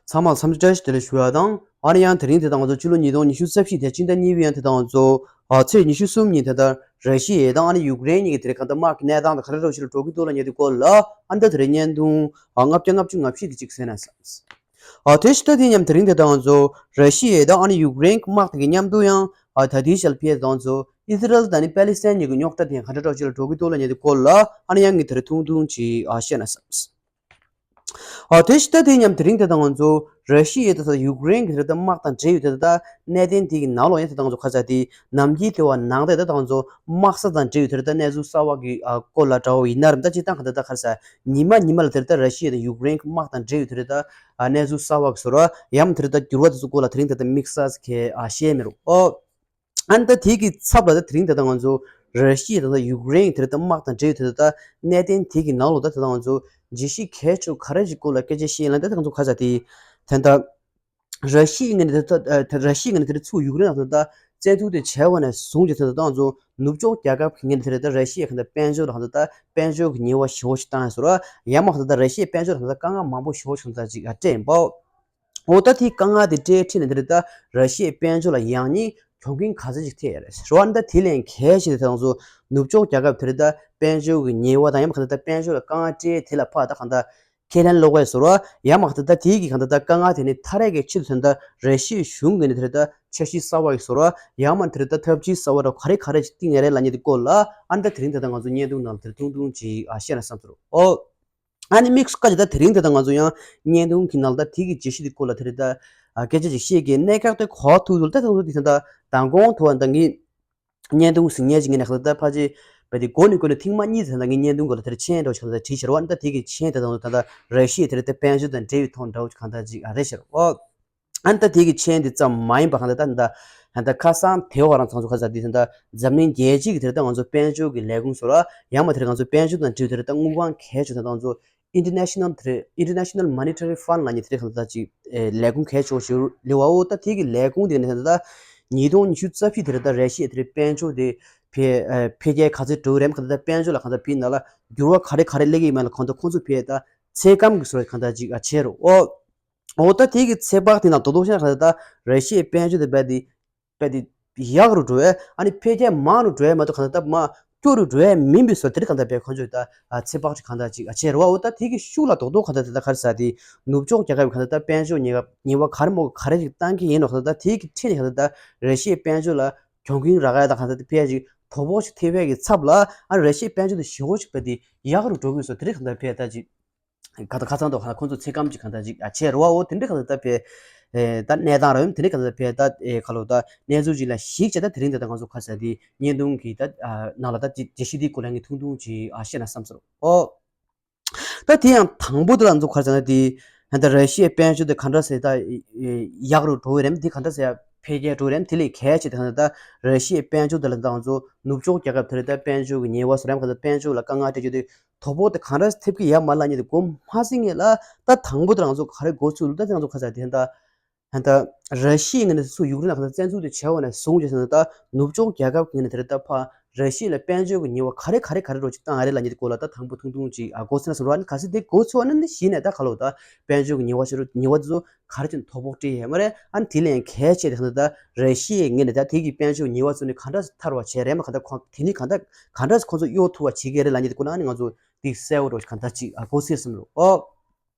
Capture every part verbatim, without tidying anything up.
ཚང་མར་འཚམས་འདྲི་བཀྲ་ཤིས་བདེ་ལེགས་ཞུ་ཡ་དང་། ཨ་ནི་ཡང་དེ་རིང་དེ་དང་ང་ཚོ་ཕྱི་ལོ་ཉིས་སྟོང་ཉི་ཤུ་རྩ་བཞི་དེ་སྤྱི་ཟླ་གཉིས་པའི་ཡང་དེ་དང་ང་ཚོ་ཨ་ཚེས་ཉི་ཤུ་གསུམ་ཉིན་དེ་ལྟར་ར་ཤི་ཡ་དང་ཨ་ནི་ཡུཀ་རེན་གཉིས་ཀྱི་དེ་རིང་གང་ལྟར་དམག་གི་གནས་སྟངས་དང་ག་འདྲ་འདྲ་བོ་ཞིག་ལ་འགྲོ་གི་འདུག་ལབ་མཁན་དེ་སྐོར་ལ་ཨ་ནི་ད་དེ་རིང་བརྙན་ཐུང་ཨ་ལྔ་བརྒྱ་ལྔ་བཅུ་ང་བཞི་དེ་ཅིག་གསན་ན་བསམ། ཨ་དེ་ཕྱི་ཟླ་དེ་མཉམ་དེ་རིང་དེ་དང་ང་ཚོ་ར་ཤི་ཡ་དང་ཨ་ནི་ཡུཀ་རེན་གྱི་དམག་དེ་གི་མཉམ་དུ་ཡང་ཨ་ད་དེའི་ཞལ་ཕྱེ་དང་ང་ཚོ་ཨི་སི་རལ་དང་ཨ་ནི་པེ་ལི་སི་ཐན་གཉིས་ཀྱི་རྙོག་དྲ་དེ་གང་འདྲ་འདྲ་བོ་ཞིག་ལ་འགྲོ་གི་འདུག་ལབ་མཁན་དེ་སྐོར་ལ་ཨ་ནི་ཡང་ངས་དེ་རིང་ཐུང་ཐུང་ཅིག་ཨ་བཤད་ན་བསམ། ཨ་དེ་ཕྱི་ཟླ་དེ་མཉམ་དེ་རིང་དེ་དང་ང་ཚོ་ར་ཤི་ཡ་དང་ཡུཀ་རེན་གྱི་དེ་ལྟར་དམག་དང་འབྲེལ་ཡོད་དེ་ལྟར་གནད་དོན་དེ་གི་ནང་ལོགས་ཡང་དེ་དང་ང་ཚོ་ཁ་ཚ་དེ་ནམ་རྒྱུན་དེ་བ་ནང་དེ་དང་ང་ཚོ་དམག་ས་དང་འབྲེལ་ཡོད་དེ་ལྟར་གནས་ཚུལ་གསར་བ་གི་ཨ་སྐོར་ལ་འདྲ་བོ་ཡིན་ན་རམ་ད་སྤྱིར་བཏང་ག་དེ་ལྟར་ཁ་ཚ་ཉི་མ་ཉི་མ་ལ་དེ་ལྟར་ར་ཤི་ཡ་དང་ཡུཀ་རེན་གྱི་དམག་དང་འབྲེལ་ཡོད་དེ་ལྟར་ཨ་གནས་ཚུལ་གསར་བ་གི་བཟོ་འདྲ་ཡང་དེ་ལྟར་འགྱུར་བ་དེ་ཚོ་སྐོར་ལ་དེ་རིང་དེ་ལྟར་དམིགས་བསལ་གྱི་ཨ་བཤད་མི་རུང་ཨོ། ཨ་ནི་ད་དེ་གི་ཚབ་ལ་ད་དེ་རིང་དེ་ལྟར་ང་ཚོ་ར་ཤི་ཡ་དང་ད་ཡུཀ་རེན་དེ་ལྟར་དམག་དང་འབྲེལ་ཡོད་དེ་ལྟར་གནད་དོན་དེ་གི་ནང་ལོགས་ད་དེ་ལྟར་ང་ཚོ་འགྲེལ་བཤད་གལ་ཆེ་ག་རེ་ཞིག་སྐོར་ལ་སྐད་ཆ་བཤད་ཡིན་ལ་ད་ང་ཚོ་ཁ་ཚ་དེ་ད་ལྟ་ར་ཤི་ཡའི་ངོས་ནས་ད་ལྟ་ར་ཤི་ཡའི་ངོས་ནས་དེ་ཚུར་ཡུཀ་རེན་ལ་ད་ལྟ་བཙན་འཛུལ་དེ་བྱས་པ་ནས་བཟུང་སྟེ་ད་ལྟ་ང་ཚོ་ནུབ་ཕྱོགས་རྒྱལ་ཁབ་ཀྱི་ངོས་ནས་དེ་ལྟར་ར་ཤི་ཡའི་གང་ལྟར་དཔལ་འབྱོར་ལ་གང་ལྟར་དཔལ་འབྱོར་གྱི་ཉེས་པ་ཞེ་པོ་ཞིག་བཏང་ཡོད་ཟེར་བ་ཡང་མ་གང་ལྟར་ར་ཤི་ཡའི་དཔལ་འབྱོར་ལ་གང་ལྟར་དཀའ་ངལ་མང་པོ་ཞེ་པོ་ཞིག་གང་ལྟར་ཅིག་སྤྲད་ཡིན་པའོ། འོ་ད་དེའི་དཀའ་ངལ་དེ་སྤྲད་ཁྲིད་ནས་དེ་རེད་ད་ར་ཤི་ཡའི་དཔལ་འབྱོར་ལ་ཡང་ནི་གྱོང་གུན་ག་ཚོད་ཅིག་ཐེབས་ཡོད་རེད་ཟེར་བ་ནི་ད་དེ་ལས་གལ་ཆེ་དེ་ང་ཚོ་ནུབ་ཕྱོགས་རྒྱལ་ཁབ་དེ་རེད་ད་དཔལ་འབྱོར་གྱི་ཉེས་པ་དང་ཡང་མ་གང་ལྟར་ད་དཔལ་འབྱོར་ལ་དཀའ་ངལ་སྤྲད་དེ་ལ་ཕར་ད་གང་ལྟར་ཁས་ལེན་ལོག་པའི་བཟོ་འདྲ་ཡང་མ་གང་ལྟར་ད་དེའི་གི་གང་ལྟར་ད་དཀའ་ངལ་དེ་ནི་མཐར་ཡས་ཀྱི་ཆེད་དུ་ད་ལྟ་ར་ཤི་ཡའི་གཞུང་གིས་ནི་དེ་རེད་ད་འཆར་གཞི་གསར་བ་ཡི་བཟོ་འདྲ་ཡང་མ་དེ་རེད་ད་ཐབས་ཇུས་གསར་བ་འདྲ་ག་རེ་ག་རེ་ཅིག་བཏིང་ཡོད་རེད་ལབ་མཁན་དེ་སྐོར་ལ་ཨ་ནི་ད་དེ་རིང་ད་ལྟ་ང་ཚོ་བརྙན་ཐུང་ནང་ལ་དེ་ཐུང་ཐུང་ཅིག་ཨ་བཤད་ན་བསམ་ཚོར་ཨོ། ཨ་ནི་དམིགས་སུ་བཀར་ཏེ་ད་དེ་རིང་དེ་དང་ང་ཚོ་ཡང་བརྙན་ཐུང་གི་ནང་ལ་ད་དེ་གི་རྒྱས་བཤད་དེ་སྐོར་ལ་དེ་རེད་ད་ཨ་སྐད་ཆ་ཅིག་བཤད་ཀྱི་གནད་འགག་དེ་གོ་ཐུབ་འདུག་ད་དེ་ཚོ་དེ་ད་མདང་དགོང་དུ་བ་ད་ངས་བརྙན་ཐུང་གཟིགས་མཁན་ཅིག་ངས་ནས་ཁ་ད་ཕལ་ཆེར་བས་དེ་མགོ་ནས་མགོ་ནས་ཐེངས་མ་གཉིས་དེ་ད་ངས་བརྙན་ཐུང་སྐོར་ལ་དེར་མཆན་འདྲ་བོ་ཞིག་ག་ད་བྲིས་ཤར་བ་ནི་ད་དེ་གི་མཆན་དེ་དང་ད་ད་ར་ཤི་ཡ་དེ་རེད་ད་དཔལ་འབྱོར་དང་འབྲེལ་བའི་ཐོག་འདྲ་བོ་ཞིག་གང་ད་ཅིག་ཨ་རེད་ཤར་བ། ཨ་ནི་ད་དེ་གི་མཆན་དེ་ཙམ་མ་ཡིན་པ་གང་ལྟར་ད་ད་ད་ཁ་སང་དེ་བ་རང་ཚང་ཚོ་ཁ་ས་དེ་ད་འཛམ་གླིང་རྒྱལ་སྤྱི་གི་དེར་ད་ང་ཚོ་དཔལ་འབྱོར་གི་ལས་ཁུངས་སོགས་ལ་ཡང་མ་དེར་ང་ཚོ་དཔལ་འབྱོར་དང་འབྲེལ་དེར་ད་དངུལ་ཁང་གལ་ཆེ་ད་ང་ཚོ་International དེར་International Monetary Fund ལ་ཉེ་དེར་གང་ལྟར་ཅིག་ལས་ཁུངས་གལ་ཆེ་ཞིག་ལེ་བའོ། ད་དེ་གི་ལས་ཁུངས་དེ་ནས་ད་ད་ཉིས་སྟོང་ཉི་ཤུ་རྩ་བཞི་དེར་ད་ར་ཤི་ཡ་དེར་དཔལ་འབྱོར་དེ་འཕེལ་འཕེལ་རྒྱས་ག་ཚོད་འགྲོ་རེད་གང་ལྟར་དཔལ་འབྱོར་ལ་གང་ལྟར་ཕྱིན་ན་ལ་འགྱུར་བ་ག་རེ་ག་རེ་སླེབས་ཀྱི་མེད་ལ་གང་ལྟར་ཁོང་ཚོ་ཕེ་ད་ཚེ་སྐམ་གི་སོ་གང་ལྟར་ཅིག་ཆེ་རུ་ཨོ། འོ་ད་དེ་གི་ཚེ་དཔག་དེ་ན་རྡོག་རྡོག་ཤ་ཁ་ད་ར་ཤི་ཡའི་དཔལ་འབྱོར་དེ་རྦད་དེ་རྦད་དེ་ཡག་རུ་འགྲོ་བས་ཨ་ནི་འཕེལ་རྒྱས་མང་རུ་འགྲོ་བས་མ་གཏོགས་ག་ད་ད་མ་སྐྱོ་རུ་འགྲོ་བས་མིན་པའི་བཟོ་དེ་རིགས་ག་ད་བས་ཁོང་ཚོས་ད་ཚེ་དཔག་ཅིག་ག་ད་ཅིག་ཆེ་རུ་བ། འོ་ད་དེ་གི་ཤུགས་ལ་རྡོག་རྡོག་ག་ད་དེ་ད་ག་རེ་ཟ་དེ་ནུབ་ཕྱོགས་རྒྱལ་ཁབ་ག་ད་ད་དཔལ་འབྱོར་ཉེས་པ་ཉེས་པ་ག་རེ་མོ་ག་རེ་ཞིག་བཏང་གི་ཡིན་ནོ་ག་ད་ད་དེ་གི་ཁྲིད་ནས་ག་ད་ད་ར་ཤི་ཡའི་དཔལ་འབྱོར་ལ་གྱོང་གུན་རག་ཡ་ད་ག་ད་ད་ཕལ་ཅིག་དོ་ཕོག་ཅིག་ཐེབས་པའི་གི་ཚབ་ལ་ཨ་ར་ཤི་ཡའི་དཔལ་འབྱོར་དེ་ཞེ་བོ་ཅིག་བས་དེ་ཡག་རུ་འགྲོ་གི་ཡོད་བཟོ་དེ་རིགས་ག་ད་བས་ད་ཅིག་ག་ད་ཁ་ཚང་དུ་ཁོང་ཚོ་ཚེ་སྐམ་ཅིག་གང་ལྟར་ཅིག་ཨ་ཆེ་རུ་བ། འོ་དེ་འདྲ་གང་ལྟར་ད་བས་ད་གནས་སྟངས་ར་ཡོད་དེ་འདྲ་གང་ལྟར་བས་ད་ཁ་ལོ་ད་གནས་ཚུལ་ཅིག་ལ་གཞིགས་བྱས་ད་དེ་རིང་ད་ད་ང་ཚོ་ཁ་ས་དེ་བརྙན་ཐུང་གི་ད་ནང་ལ་ད་རྒྱས་བཤད་དེ་སྐོར་ལ་ངས་ཐུང་ཐུང་ཅིག་ཨ་བཤད་ན་བསམ་སོང་། ཨོ། ད་དེ་ཡང་དང་པོ་དེ་ལ་ང་ཚོ་ག་རེ་ཟེར་ན་དེ་ད་ར་ཤི་ཡའི་དཔལ་འབྱོར་དེ་ག་འདྲ་ཟེར་ད་ཡག་རུ་འགྲོ་བའི་རེད་དེ་ག་འདྲ་ཟེར་འཕེལ་རྒྱས་འགྲོ་བའི་རེད་དེ་ལས་གལ་ཆེ་དེ་གང་ལྟར་ད་ར་ཤི་ཡའི་དཔལ་འབྱོར་དེ་ལ་ད་ང་ཚོ་ནུབ་ཕྱོགས་རྒྱལ་ཁབ་དེ་རེད་ད་དཔལ་འབྱོར་གྱི་ཉེས་པ་བཟོ་རེད་གང་ལྟར་དཔལ་འབྱོར་ལ་དཀའ་ངལ་སྤྲད་རྒྱུ་དེ། དོ་ཕོག་དེ་གང་འདྲ་ཐེབས་ཀྱི་ཡ་མ་ལ་ཉེ་དེ་གོ་མ་ཟིན་ངེས་ལ་ད་དང་པོ་དེ་ང་ཚོ་ག་རེ་འགོ་ཚུགས་ལ་ད་དེ་ང་ཚོ་ག་ཚ་དེ་ད་ད་ར་ཤི་ཡའི་ངོས་ནས་སུ་ཡུཀ་རེན་ལ་ག་ཚ་བཙན་འཛུལ་དེ་བྱས་པ་ནས་བཟུང་བྱས་ཟིན་ད་ནུབ་ཕྱོགས་རྒྱལ་ཁབ་ཀྱི་ངོས་ནས་དེ་རེད་ད་ཕ་ར་ཤི་ཡ་ལ་དཔལ་འབྱོར་གྱི་ཉེས་པ་ག་རེ་ག་རེ་ག་རེ་རོགས་ཅིག་བཏང་ཡ་རེད་ལ་ཉེ་དེ་སྐོར་ལ་ད་དང་པོ་ཐུང་ཐུང་ཅིག་ཨ་འགོ་ཚུགས་ན་སོང་ར་ནི་ག་ཚ་དེ་འགོ་ཚུགས་པ་ནི་གཞི་ནས་ད་ག་ལོ་ད་དཔལ་འབྱོར་གྱི་ཉེས་པ་ཆེ་རུ་ཉེས་པ་དེ་ཚོ་ག་རེ་ཅིག་དོ་ཕོག་སྤྲད་ཡ་མ་རེད། ཨ་ནི་དེ་ལས་གལ་ཆེ་དེ་ག་ཚ་ད་ར་ཤི་ཡའི་ངོས་ནས་ད་དེ་གི་དཔལ་འབྱོར་ཉེས་པ་ཚོ་ནི་ག་འདྲ་ཐར་བ་བྱས་རེད་མ་ག་ད་ཁོང་དེ་ནི་ག་ད་ག་འདྲ་ཁོང་ཚོ་གཡོལ་ཐུབ་པ་བྱེད་ཀྱི་རེད་ལ་ཉེ་དེ་སྐོར་ལ་ཨ་ནི་ང་ཚོ་དེ་གསལ་བོ་རོགས་གང་ལྟར་ཅིག་ཨ་གོ་སྲིད་སམ་རོ། ཨོ།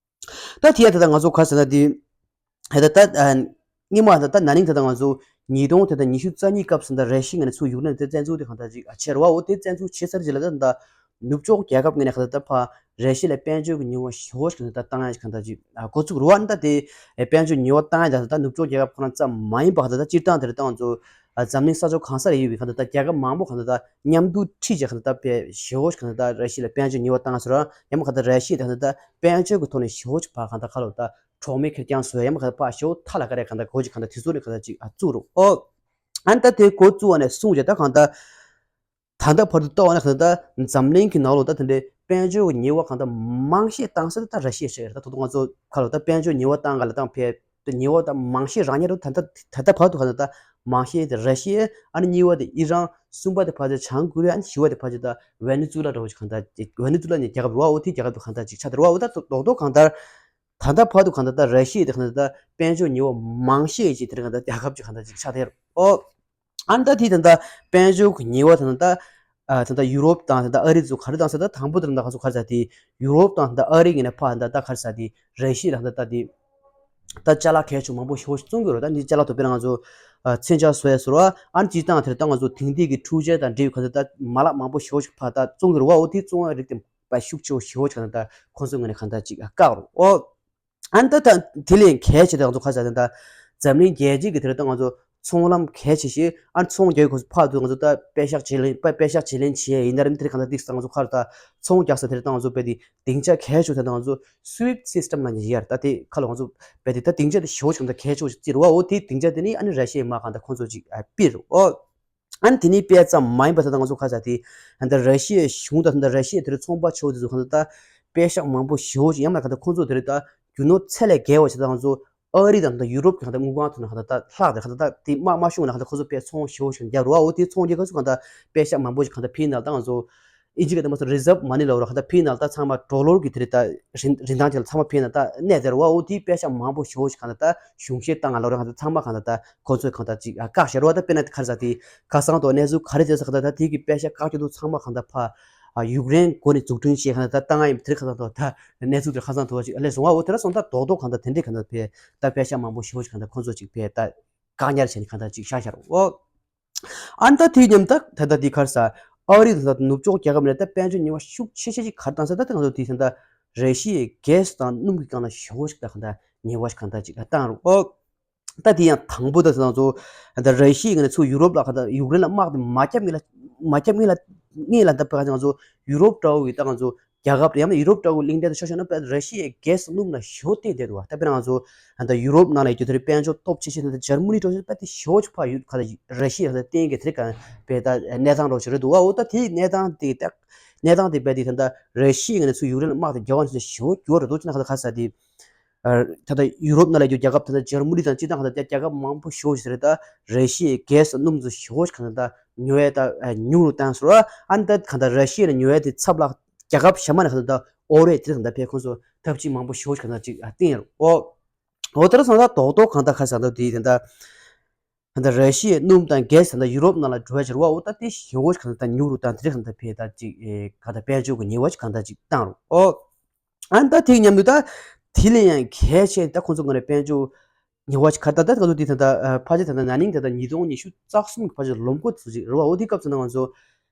ད་དེ་ཡང་དེ་ལྟར་ང་ཚོ་ག་ཟེར་ན་དེ། ད་ད་ད་སྔོན་མ་ད་ད་ན་ནིང་དེ་ལྟར་ང་ཚོ་ཉིས་སྟོང་དེ་ལྟར་ཉི་ཤུ་རྩ་གཉིས་སྐབས་སུ་ད་ར་ཤི་ཡ་ནས་ཚུར་ཡུཀ་རེན་དེ་བཙན་འཛུལ་དེ་གང་ལྟར་ཅིག་ཨ་ཆེ་རུ་བ། འོ་དེ་བཙན་འཛུལ་བྱེད་ཚར་རྗེས་ལ་ད་ད་ནུབ་ཕྱོགས་རྒྱལ་ཁབ་ངོས་ནས་གང་ལྟར་ད་ཕ་ར་ཤི་ཡ་ལ་དཔལ་འབྱོར་གྱི་ཉེས་པ་ཞེ་པོ་ཞིག་གང་ལྟར་ད་བཏང་ཡ་ཞིག་གང་ལྟར་ཅིག་ཨ་འགོ་བཙུགས་རུ་བ། ད་དེ་དཔལ་འབྱོར་ཉེས་པ་བཏང་ཡ་ད་ད་ནུབ་ཕྱོགས་རྒྱལ་ཁབ་ཁོ་རང་ཙམ་མ་ཡིན་པ་གང་ལྟར་ད་སྤྱིར་བཏང་དེ་ལྟར་ད་ང་ཚོ། འཛམ་གླིང་ས་ཕྱོགས་གང་སར་ཡོད་པའི་གང་ལྟར་ད་རྒྱལ་ཁབ་མང་པོ་གང་ལྟར་ད་མཉམ་དུ་ཁྲིད་བྱས་གང་ལྟར་ད་དཔེ་ཞེ་པོ་ཞིག་གང་ལྟར་ད་ར་ཤི་ཡ་ལ་དཔལ་འབྱོར་ཉེས་པ་བཏང་ཟེར་ར་ཡང་མ་གང་ལྟར་ར་ཤི་ཡ་དེ་གང་ལྟར་ད་དཔལ་འབྱོར་གྱི་ཐོག་ནས་ཞེ་པོ་ཞིག་ཕར་གང་ལྟར་ཁ་ལོ་ད་གྲོགས་མེད་ཁེར་རྐྱང་བཟོས་ཡང་མ་གང་ལྟར་ཕར་ཞེ་པོ་ཐ་ལ་ཀ་རེ་གང་ལྟར་གོ་ཅིག་གང་ལྟར་དེ་ཚོ་ནས་གང་ལྟར་ཅིག་ཨ་བཙུགས་རོགས་ཨོ། ཨ་ནི་ད་དེ་འགོ་བཙུགས་པ་ནས་བཟུང་བྱས་ད་གང་ལྟར། ད་ལྟ་བར་དུ་ལྟ་བ་ན་གང་ལྟར་འཛམ་གླིང་གི་ནང་ལོགས་ད་དེ་འདྲའི་དཔལ་འབྱོར་གྱི་ཉེས་པ་གང་ལྟར་མང་ཤས་བཏང་ས་དེ་ད་ར་ཤི་ཡ་ཞིག་རེད། ད་ད་དུང་ང་ཚོ་ཁ་ལོ་ད་དཔལ་འབྱོར་ཉེས་པ་བཏང་ག་ལ་བཏང་ཕེ། དེ་ཉེས་པ་ད་མང་ཤས་རང་ཉིད་རུ་ད་ལྟ་ད་ལྟ་བར་དུ་ག་ལ་ད་མང་ཤས་དེ་ར་ཤི་ཡ། ཨ་ནི་གཉིས་པ་དེ་ཨི་རན། གསུམ་པ་དེ་ཕལ་ཆེར་བྱང་ཀོ་རི་ཡ། ཨ་ནི་བཞི་པ་དེ་ཕལ་ཆེར་ད་ཝེ་ནེ་ཛུ་ལ་འདྲ་བོ་ཞིག་གང་ལྟར་ཝེ་ནེ་ཛུ་ལ་ནི་རྒྱལ་ཁབ་རུ་བ་འོ་དེ་རྒྱལ་ཁབ་དེ་གང་ལྟར་ཅིག་ཆགས་དེ་རུ་བ་འོ། ད་རྡོག་རྡོག་གང་ལྟར་ ད་ལྟ་བར་དུ་གང་ལྟར་ད་ར་ཤི་ཡ་དེ་གང་ལྟར་ད་དཔལ་འབྱོར་ཉེས་པ་མང་ཤོས་ཅིག་དེ་གང་ལྟར་རྒྱལ་ཁབ་ཅིག་གང་ལྟར་ཅིག་ཆགས་བསྡད་ཡོད་རེད། ཨོ། ཨ་ནི་ད་དེ་ད་ལྟ་དཔལ་འབྱོར་གྱི་ཉེས་པ་ད་ལྟ་ཨ་ད་ལྟ་ཡུ་རོབ་དང་ད་ལྟ་ཨ་རི་ཚོ་ག་རེ་དང་ཟེར་ད་དང་པོ་དེ་ད་ལྟ་ག་ཚོད་ག་རེ་ཟེར་དེ་ཡུ་རོབ་དང་ད་ལྟ་ཨ་རི་ངོས་ནས་ཕར་ད་ལྟ་ག་རེ་ཟེར་དེ་ར་ཤི་ཡ་ལ་ད་ལྟ་དེ་ད་ཅ་ལག་གལ་ཆེ་མང་པོ་ཞེ་པོ་ཅིག་བཙོང་གི་ཡོད་རེད། ད་འདི་ཅ་ལག་དོ་དཔེར་ན་ང་ཚོ་ཨ་མཚོན་ཆ་བཟོ་ཡ་ཟེར་བ་ཨ་ནི་སྤྱིར་བཏང་དེར་ད་ང་ཚོ་དེང་དུས་ཀྱི་འཕྲུལ་ཆས་དང་འབྲེལ་བའི་ག་ཚོད་ད་མ་ལག་མང་པོ་ཞེ་པོ་ཅིག་ཕར་ད་བཙོང་གི་རེད་བ། འོ་དེ་བཙོང་ཡ་རིགས་དེ་པ་ཤུགས་ཆེ་བོ་ཞེ་པོ་ཅིག་ད་ལྟ་ཁོང་ཚོའི་ངོས་ནས་གང་ལྟར་ཅིག་བཀག་རོགས། ཨོ། ཨ་ནི་ད་ད་དེ་ལས་གལ་ཆེ་ད་ང་ཚོ་ཁ་ཤས་ད་ད་འཛམ་གླིང་རྒྱལ་སྤྱི་གི་དེར་ད་ང་ཚོ་ཚོང་ལམ་གལ་ཆེ་ཞིག་ཨ་ནི་ཚོང་རྒྱག་གི་ཁོ་ཚོ་ཕར་དུ་ང་ཚོ་ད་པད་ཤག་བརྗེ་ལེན་པ་པད་ཤག་བརྗེ་ལེན་བྱེད་ཡ་ཡིན་ན་རེད། མི་དེར་གང་ལྟར་ཏིག་ས་ང་ཚོ་ཁར་ད་ཚོང་རྒྱག་ས་དེར་ད་ང་ཚོ་པད་དེ་སྡིངས་ཆ་གལ་ཆེ་ད་ང་ཚོ་སུའིབ་སི་སི་ཊམ་ལ་ཉེ་ཡར་ད་དེ་ཁ་ལོ་ང་ཚོ་པད་དེ་ད་སྡིངས་ཆ་དེ་ཞེ་པོ་ཞིག་ད་གལ་ཆེ་ཅིག་རེད་བ། འོ་དེ་སྡིངས་ཆ་དེ་ནི་ཨ་ནི་ར་ཤི་ཡའི་མ་གང་ད་ཁོང་ཚོ་ཅིག་ཨ་པིར་འོ། ཨ་ནི་དེ་ནི་དཔེ་ཙམ་མ་ཡིན་པ་ད་ལྟ་ང་ཚོ་ཁ་ཤས་དེ་ད་ལྟ་ར་ཤི་ཡའི་གཞུང་དང་ད་ལྟ་ར་ཤི་ཡའི་དེ་རུ་ཚོང་པ་ཆེ་བོ་དེ་ཚོ་གང་ལྟར་ད་པད་ཤག་མང་པོ་ཞེ་པོ་ཅིག་ཡང་མ་གང་ལྟར་ཁོང་ཚོ་དེ་རུ་ད་རྒྱུ་ནོར་ཚད་ལས་བརྒལ་བ་ཞིག་ད་ང་ཚོ་ཨ་རི་དང་ད་ཡུ་རོབ་ཀྱི་གང་ལྟར་དངུལ་ཁང་ཐོག་ནས་གང་ལྟར་ད་ལྷག་དེ་གང་ལྟར་ད་དེ་དམག་དམག་གཞུང་ནས་གང་ལྟར་ཁོང་ཚོ་དཔེ་ཚོང་ཞེ་པོ་ཞིག་རྒྱག་རོགས། འོ་དེ་ཚོང་རྒྱག་ག་ཚོད་གང་ལྟར་པད་ཤག་མང་པོ་ཞིག་གང་ལྟར་ཕུལ་ན་ད་ང་ཚོ་ཨིན་ཇི་སྐད་དུ་མ་སོ་རི་ཛརབ་མ་ནི་ལབ་རོགས་གང་ལྟར་ཕུལ་ན་ད་ཚང་མ་ཌོ་ལར་གྱི་དེ་རེད་ད་རིན་རིན་ཐང་ཅིག་ལ་ཚང་མ་ཕུལ་ན་ད་གནས་དེ་རེད་བ། འོ་དེ་པད་ཤག་མང་པོ་ཞེ་པོ་ཞིག་གང་ལྟར་ད་གཞུང་བཞེས་བཏང་ང་ལབ་རོགས་གང་ལྟར་ཚང་མ་གང་ལྟར་ད་ཁོ་ཚོས་གང་ལྟར་ཅིག་ཨ་བཀག་བཞག་རེད་བ། ད་དཔེར་ན་ཁ་སང་དེ་ཁ་སང་དུ་གནས་ཚུལ་ག་རེ་བྱས་ཟེར་གང་ལྟར་ད་དེ་གི་པད་ཤག་བཀག་རྒྱུ་དུ་ཚང་མ་གང་ལྟར་ཕ་ཨ་ཡུཀ་རེན་སྒོ་ནས་འཛུགས་སྐྲུན་བྱས་གང་ལྟར་ད་བཏང་ང་ཡིན་དེ་གང་ལྟར་ད་གནས་ཚུལ་དེ་ཁ་སང་དུ་བ་ཅིག་ཨ་ལས་སོང་བ། འོ་དེ་ར་སོང་ད་རྡོག་རྡོག་གང་ལྟར་དེ་འདྲས་གང་ལྟར་ཕེ་ད་པད་ཤག་མང་པོ་ཞེ་པོ་ཞིག་གང་ལྟར་ཁོ་ཚོ་ཅིག་ཕེ་ད་བཀག་ཉར་བྱས་ནས་གང་ལྟར་ཅིག་བཞག་བཞག་རེད་བ། ཨ་ནི་ད་དེའི་མཉམ་ད་ད་ལྟ་དེ་ག་རེ་ཟེར། ཨ་རི་དང་ད་ནུབ་ཕྱོགས་རྒྱལ་ཁབ་ནས་ད་དཔལ་འབྱོར་ཉེས་པ་ཤུགས་ཆེ་ཤོས་ཅིག་ག་རེ་བཏང་ཟེར་ད་ད་ང་ཚོ་དེ་ད་ད་ར་ཤི་ཡའི་གྷེ་སི་དང་སྣུམ་གྱི་སྒང་ལ་ཞེ་པོ་ཞིག་ད་གང་ལྟར་ཉེས་པ་ཞིག་གང་ལྟར་ཅིག་བཏང་རེད། ཨོ། ད་དེ་ཡང་དང་པོ་ད་ད་ང་ཚོ་ད་ར་ཤི་ཡའི་ངོས་ནས་ཚུར་ཡུ་རོབ་ལ་ག་ད་ཡུཀ་རེན་ལ་དམག་དེ་མ་བརྒྱབ་སྔོན་ལ་མ་བརྒྱབ་སྔོན་ལ་སྔོན་ལ་ད་ཕ་ག་ང་ཚོ་ཡུ་རོབ་འདྲ་བོ་གི་ད་ང་ཚོ་རྒྱལ་ཁབ་དང་ཡང་ན་ཡུ་རོབ་འདྲ་བོ་གླིང་ཕྲན་དུ་ཆ་བཞག་ན་དཔེ་ར་ཤི་ཡའི་གྷེ་སི་སྣུམ་ལ་ཞེ་པོ་བརྟེན་བསྡད་འདུག་བ། ད་དཔེར་ན་ང་ཚོ་ད་ཡུ་རོབ་ནང་ལ་ཡོད་རྒྱུ་དེ་རིང་དཔལ་འབྱོར་སྟོབས་ཆེ་ཤོས་དེ་འཇར་མ་ནི་འདྲ་བོ་ཞིག་དཔེ་དེ་ཞེ་པོ་ཅིག་ཕ་ཡུལ་ག་ད་ར་ཤི་ཡ་ད་བརྟེན་གྱི་དེ་རིང་ག་དཔེ་ད་གནས་སྟངས་འདྲ་བོ་ཞིག་རེད་འདུག་བ། འོ་ད་དེའི་གནས་སྟངས་དེ་ད་གནས་སྟངས་དེ་དཔེ་དེ་ད་ད་ར་ཤི་ཡའི་ངོས་ནས་ཚུར་ཡུཀ་རེན་ལ་དམག་དེ་རྒྱག་པ་ནི་ཞེ་པོ་འགྱུར་བ་རེད་འདུག་ཅི་ན་ག་ད་ག་ས་དེ། ད་ལྟ་ཡུ་རོབ་ནང་ལ་ཡོད་རྒྱལ་ཁབ་ད་ལྟ་འཇར་མ་ནི་དང་སྤྱིར་བཏང་ད་ལྟ་རྒྱལ་ཁབ་མང་པོ་ཞེ་པོ་ཞིག་རེད། ད་ར་ཤི་ཡའི་གྷེ་སི་སྣུམ་ཚོ་ཞེ་པོ་ཞིག་གང་ལྟར་ད་ཉོ་ཡས་ད་ཉུང་རུ་བཏང་སོང་ར། ཨ་ནི་ད་གང་ལྟར་ར་ཤི་ཡ་ནས་ཉོ་ཡས་དེ་ཚབ་ལ་རྒྱལ་ཁབ་གཞན་མ་ནས་གང་ལྟར་ད་ཨོ་རེད་དེ་གང་ལྟར་ཕེ་ཁོང་ཚོ་ཐབས་ཇུས་མང་པོ་ཞེ་པོ་ཞིག་གང་ལྟར་ཅིག་བཏིང་ཡོད་རེད། ཨོ། ཨོ་དེ་ར་སོང་ད་རྡོག་རྡོག་གང་ལྟར་ཁ་སང་ད་དེ་ད་ལྟ་ད་ལྟ་ར་ཤི་ཡའི་སྣུམ་དང་གྷེ་སི་ད་ལྟ་ཡུ་རོབ་ནང་ལ་འགྲོ་ཡ་ཅིག་རེད་བ། འོ་ད་དེ་ཞེ་པོ་ཞིག་གང་ལྟར་ད་ཉུང་རུ་བཏང་དེ་རིང་གང་ལྟར་ཕེ་ད་ཅིག་གང་ལྟར་དཔལ་འབྱོར་གྱི་ཉེས་པ་ཅིག་གང་ལྟར་ཅིག་བཏང་རེད། ཨོ། ཨ་ནི་ད་དེ་མཉམ་དུ་ད་དེ་ལས་ཡང་གལ་ཆེ་ད་ཁོང་ཚོ་ངོས་ནས་དཔལ་འབྱོར་ཉེས་པ་ཞིག་ག་ད་ད་ཁོང་ཚོ་དེ་ད་ད་ཕལ་ཆེར་ད་ད་ན་ནིང་ད་ད་ཉིས་སྟོང་ཉི་ཤུ་རྩ་གསུམ་གྱི་ཕལ་ཆེར་ལོ་མགོ་དེ་ཚོ་ཅིག་རེད་བ། འོ་དེ་སྐབས་སུ་ན་ང་ཚོ་